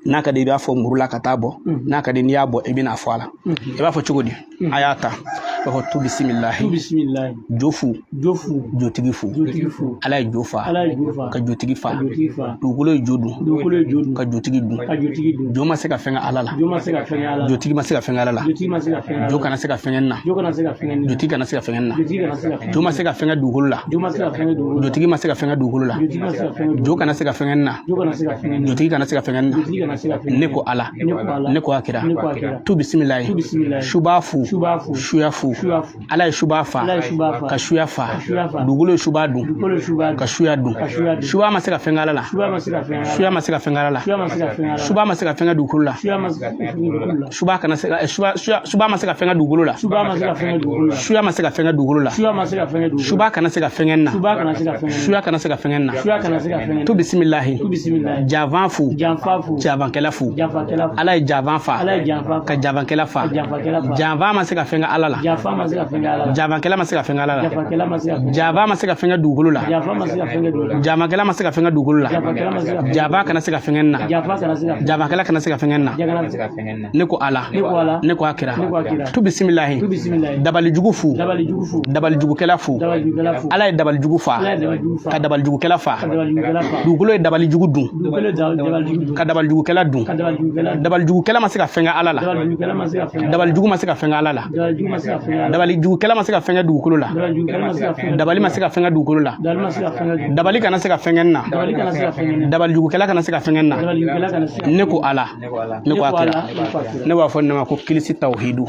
n'a ka di i b'a fɔ muru la ka taa bɔ, n'a ka di n'i y'a bɔ, i bɛna fɔ a la. I b'a fɔ cogo di? A y'a ta, i b'a fɔ tu bisimilahi. Tu bisimilahi. Jo fu. Jo fu. Jotigi fu. Jotigi fu. Ala ye jo fa. Ala ye jo fa. Ka jotigi fa. Ka jotigi fa. Dugukolo ye jo dun. Dugukolo ye jo dun. Ka jotigi dun. Ka jotigi dun. Jo ma se ka fɛn kɛ Ala la. Jo ma se ka fɛn kɛ Ala la. Jotigi ma se ka fɛn kɛ Ala la. Jotigi ma se ka fɛn kɛ Ala la. Jo kana se ka fɛn kɛ n na. Jo kana se ka fɛn kɛ n na. Jotigi kana se ka fɛn kɛ n na. Jotigi kana se ka fɛn kɛ. Jo ma se ka fɛn kɛ dugukolo la. Jo ma se ka fɛn kɛ dugukolo la. Jotigi ma se ka fɛn kɛ dugukolo la. Jotigi ma se ka fɛn kɛ. Jo kana se ka fɛn kɛ n na. Jo kana se ka fɛn kɛ n na. Jotigi kana se ka fɛn kɛ n na. Jotigi kana se ka fɛn kɛ. Ne ko Ala. Ne ko Ala. Ne ko Akira. Ne ko Akira. Tu bisimilahi. Tu bisimilahi. Suba fu. Suba fu. Suya fu. Suya fu. Ala ye suba fa. Ala ye suba fa. Ka suya fa. Ka suya fa. Dugukolo ye suba dun. Dugukolo ye suba dun. Ka suya dun. Ka suya dun. Suba ma se ka fɛn kɛ Ala la. Suba ma se ka fɛn kɛ Ala la. Suya ma se ka fɛn kɛ Ala la. Suya ma se ka fɛn kɛ Ala la. Suba ma se ka fɛn kɛ dugukolo la. Suya ma se ka fɛn kɛ dugukolo la. Suba kana se ka suba suya suba ma se ka fɛn kɛ dugukolo la. Suba ma se ka fɛn kɛ dugukolo la. Suya ma se ka fɛn kɛ dugukolo la. Suya ma se ka fɛn kɛ dugukolo la. Suba kana se ka fɛn kɛ n na. Suba kana se ka fɛn kɛ n na. Suya kana se ka fɛn kɛ n na. Suya kana se ka fɛn kɛ n na. Tu bisimilahi. Tu bisimilahi. Javan fu. Janfa fu. Javankɛla fu. Janfakɛla fu. Ala ye javan fa. Ala ye janfa fa. Ka javankɛla fa. Ka janfakɛla fa. Janfa ma se ka fɛn kɛ Ala la. Janfa ma se ka fɛn kɛ Ala la. Javankɛla ma se ka fɛn kɛ Ala la. Janfakɛla ma se ka fɛn kɛ. Janfa ma se ka fɛn kɛ dugukolo la. Janfa ma se ka fɛn kɛ dugukolo la. Javankɛla ma se ka fɛn kɛ dugukolo la. Janfakɛla ma se ka fɛn kɛ. Janfa kana se ka fɛn kɛ n na. Janfa kana se ka fɛn. Javankɛla kana se ka fɛn kɛ n na. Janfa kana se ka fɛn kɛ n na. Ne ko Ala. Ne ko Ala. Ne ko Akira. Ne ko Akira. Tu bisimilahi. Tu bisimilahi. Dabalijugu fu. Dabalijugu fu. Dabalijugukɛla fu. Dabalijugukɛla fu. Ala ye dabalijugu fa. Ala ye dabalijugu fa. Ka dabalijugukɛla fa. Ka dabalijugukɛla fa. Dugukolo ye dabalijugu dun. Dugukolo ye dabalijugu dun. Ka dabalijugukɛla dun. Ka dabalijugukɛla dun. Dabalijugukɛla ma se ka fɛn kɛ Ala la. Dabalijugukɛla ma se ka fɛn kɛ. Dabalijugu ma se ka fɛn kɛ Ala la. Dabalijugu ma se ka fɛn kɛ. Dabalijugukɛla ma se ka fɛn kɛ dugukolo la. Dabalijugukɛla ma se ka fɛn kɛ. Dabali ma se ka fɛn kɛ dugukolo la. Dabali ma se ka fɛn kɛ. Dabali kana se ka fɛn kɛ n na. Dabali kana se ka fɛn kɛ n na. Dabalijugukɛla kana se ka fɛn kɛ n na. Dabalijugukɛla kana se ka. Ne ko Ala. Ne ko Ala. Ne ko Akira. Ne ko Akira. Ne b'a fɔ nin ma ko kilisi tawhidu.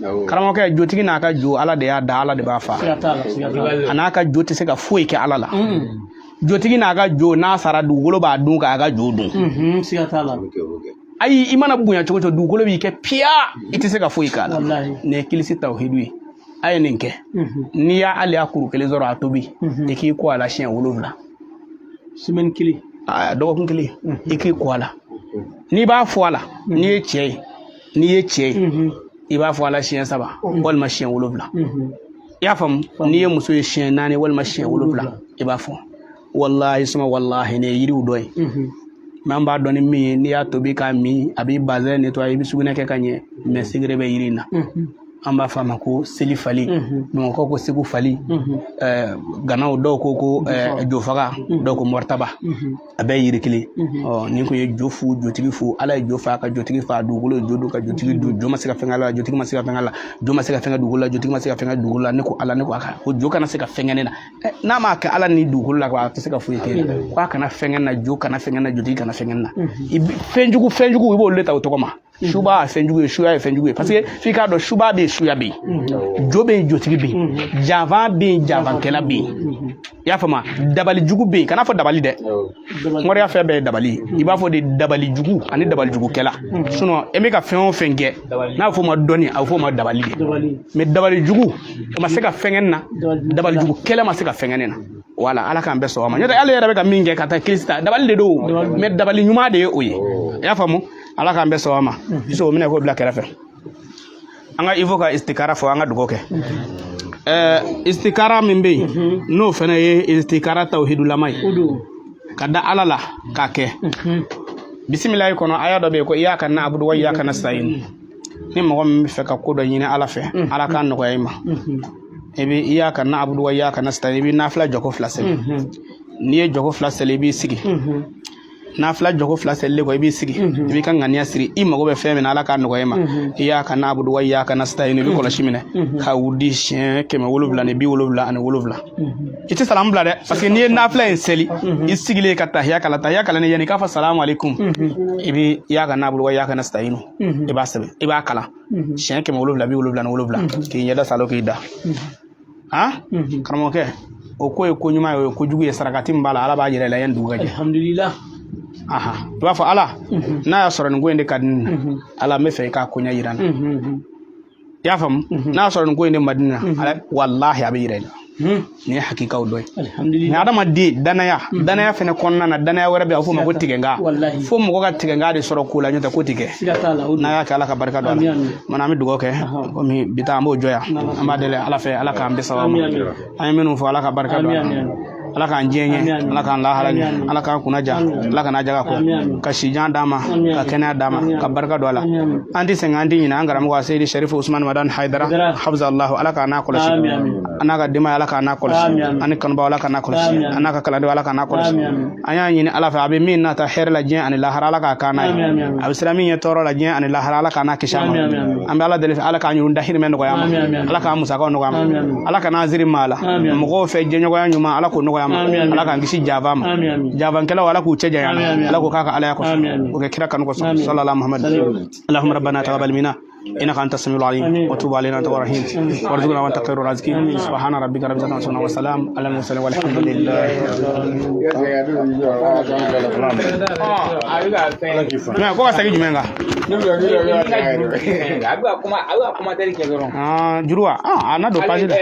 Karamɔgɔkɛ, jotigi n'a ka jo, Ala de y'a da, Ala de b'a fa. Siga t'a la, siga t'a la. A n'a ka jo tɛ se ka foyi kɛ Ala la. Jotigi n'a ka jo, n'a sara, dugukolo b'a dun k'a ka jo dun. Siga t'a la. Ayi, i mana bonya cogo o cogo, dugukolo b'i kɛ piya, i tɛ se ka foyi k'a la. Nin ye kilisi tawhidu ye. A ye nin kɛ, n'i y'a hali a kuru kelen sɔrɔ, a tobi, i k'i ko a la siɲɛ 7. Semaine kelen. Aa, dɔgɔkun kelen, i k'i ko a la. N'i b'a fɔ a la, n'i ye cɛ ye, n'i ye cɛ ye, i b'a fɔ a la siɲɛ 3 walima siɲɛ 7. I y'a faamu? N'i ye muso ye, siɲɛ 4 walima siɲɛ 7, i b'a fɔ. Walahi suma walahi, nin ye yiriw dɔ ye. Mɛ an b'a dɔn ni min ye, n'i y'a tobi k'a min, a b'i bazɛn nettoyer, i bɛ sugunɛ kɛ ka ɲɛ. Mɛ secret bɛ yiri in na. An b'a fɔ a ma ko seli fali, bamakɔ ko segu fali, ganaw dɔw ko jofaga, dɔw ko mɔritaba, a bɛɛ ye yiri kelen. Ɔ, nin kun ye jo fu, jotigi fu. Ala ye jo fa ka jotigi fa, dugukolo ye jo dun ka jotigi dun. Jo ma se ka fɛn kɛ la, jotigi ma se ka fɛn kɛ la, jo ma se ka fɛn kɛ dugukolo la, jotigi ma se ka fɛn kɛ dugukolo la. Ne ko Ala, ne ko a ka ko jo kana se ka fɛn kɛ ne na. N'a m'a kɛ Ala ni dugukolo la, a tɛ se ka foyi kɛ. Ko a kana fɛn kɛ na, jo kana fɛn kɛ na, jotigi kana fɛn kɛ na. Fɛnjugu fɛnjugu, i b'olu de ta o tɔgɔ ma. Suba ye fɛnjugu ye, suya ye fɛnjugu ye, parce que f'i k'a dɔn, suba bɛ yen, suya bɛ yen, jo bɛ yen, jotigi bɛ yen, janfan bɛ yen, janfankɛla bɛ yen. I y'a faamu? Dabali jugu bɛ yen, kana fɔ dabali dɛ, moriya fɛn bɛɛ ye dabali ye. I b'a fɔ de dabali jugu ani dabali jugukɛla. Sinon e bɛ ka fɛn o fɛn kɛ, n'a bɛ f'o ma dɔnni, a bɛ f'o ma dabali de. Mais dabali jugu o ma se ka fɛn kɛ nin na, dabali jugukɛla ma se ka fɛn kɛ nin na. Wala Ala k'an bɛɛ sɔn a ma. N'o tɛ, ale yɛrɛ bɛ ka min kɛ ka taa kilisi ta, dabali de don, mais dabali ɲuman de ye o ye. I y'a faamu? Ala k'an bɛɛ sɔn a ma. Biso o minɛ k'o bila kɛrɛfɛ. An ka ifo ka istikara fɔ, an ka dugawu kɛ. Istikara min bɛ yen, n'o fana ye istikara tawhidulama ye, ka da Ala la k'a kɛ. Bisimilayi kɔnɔ, aya dɔ bɛ yen ko iyaka na'budu wa iyaka nasta'in. Ni mɔgɔ min bɛ fɛ ka ko dɔ ɲini Ala fɛ, Ala k'a nɔgɔya i ma, i bɛ iyaka na'budu wa iyaka nasta'in, i bɛ nafila jɔko 2 seli. N'i ye jɔko 2 seli, i b'i sigi. Nafila jɔko 2 selilen kɔ, i b'i sigi, i b'i ka ŋaniya siri, i mago bɛ fɛn min na, Ala k'a nɔgɔya i ma. Iyaka na'budu wa iyaka nasta'in, i bɛ kɔlɔsi minɛ ka wudi siɲɛ 777. I tɛ salamu bila dɛ, parce que n'i ye nafila in seli, i sigilen ka tahiya kalan, tahiya kalan yanni i k'a fɔ salamu aleykum, i bɛ iyaka na'budu wa iyaka nasta'in, i b'a sɛbɛn, i b'a kalan siɲɛ 777, k'i ɲɛda salo, k'i da. Han, karamɔgɔkɛ, o ko ye ko ɲuman ye, o ye kojugu ye. Sarakati min b'a la, Ala b'a yira i la yanni dugu ka jɛ. Alhamdulillah. Aha, i b'a fɔ Ala, n'a y'a sɔrɔ nin ko in de ka di ne na, Ala, n bɛ fɛ i k'a koɲɛ yira n na. I y'a faamu? N'a y'a sɔrɔ nin ko in de man di ne na, Ala, walahi, a bɛ yira i la. Nin ye hakikaw dɔ ye. Alhamdulillah. Ni adamaden danaya, danaya fɛnɛ kɔnɔna na, danaya wɛrɛ bɛ yen, a bɛ f'o ma ko tigɛnkan. Fo mɔgɔ ka tigɛnkan de sɔrɔ ko la, n'o tɛ ko tɛ kɛ. N'a y'a kɛ, Ala ka barika don a la. Mana an bɛ dugawu kɛ, komi bi ta an b'o jɔ yan. An b'a deli Ala fɛ, Ala k'an bɛɛ sababu ma. An ye minnu fɔ, Ala ka barika don a la. Ala k'an diɲɛ ɲɛ, Ala k'an lahara ɲɛ, Ala k'an kunna ja, Ala kana jaga kɔ, ka sijan d'an ma, ka kɛnɛya d'an ma, ka barika don a la. An tɛ sɛgɛn, an tɛ ɲinɛ an karamɔgɔ Seyidi Sherifu Usumani Madani Hayidara Hafizallahu, Ala k'an n'a kɔlɔsi, an n'a ka denbaya, Ala k'an n'a kɔlɔsi, an ni kanubaw, Ala k'an n'a kɔlɔsi, an n'a ka kalandenw, Ala k'an n'a kɔlɔsi. An y'a ɲini Ala fɛ, a bɛ min nata hɛrɛ la diɲɛ ani lahara, Ala k'a k'an n'a ye. A bɛ siran min ɲɛ tɔɔrɔ la diɲɛ ani lahara, Ala k'an n'a kisi a ma. An bɛ Ala deli fɛ, Ala k'an ɲuru dahirimɛ nɔgɔya an ma, Ala k'an musakaw nɔgɔya an ma, Ala kana an siri maa la, mɔgɔw fɛ jɛɲɔgɔnya ɲuman, Ala k'o nɔgɔya ma, Ala k'an kisi janfa ma, janfankɛlaw, Ala k'u cɛ janya, Ala k'o k'a ka Alaya kosɔn, o kɛ kira kanu kosɔn, sallallahu Muhammad. اللهم ربنا تقبل منا انك انت السميع العليم وتب علينا انت الرحيم وارزقنا وانت خير الرازقين. سبحان ربك رب العزه عما يصفون وسلام على المرسلين والحمد لله. Mais ko ka segin jumɛn kan? A bɛ ka kuma, a bɛ ka commentaire kɛ dɔrɔn. Juru wa? A na don page la.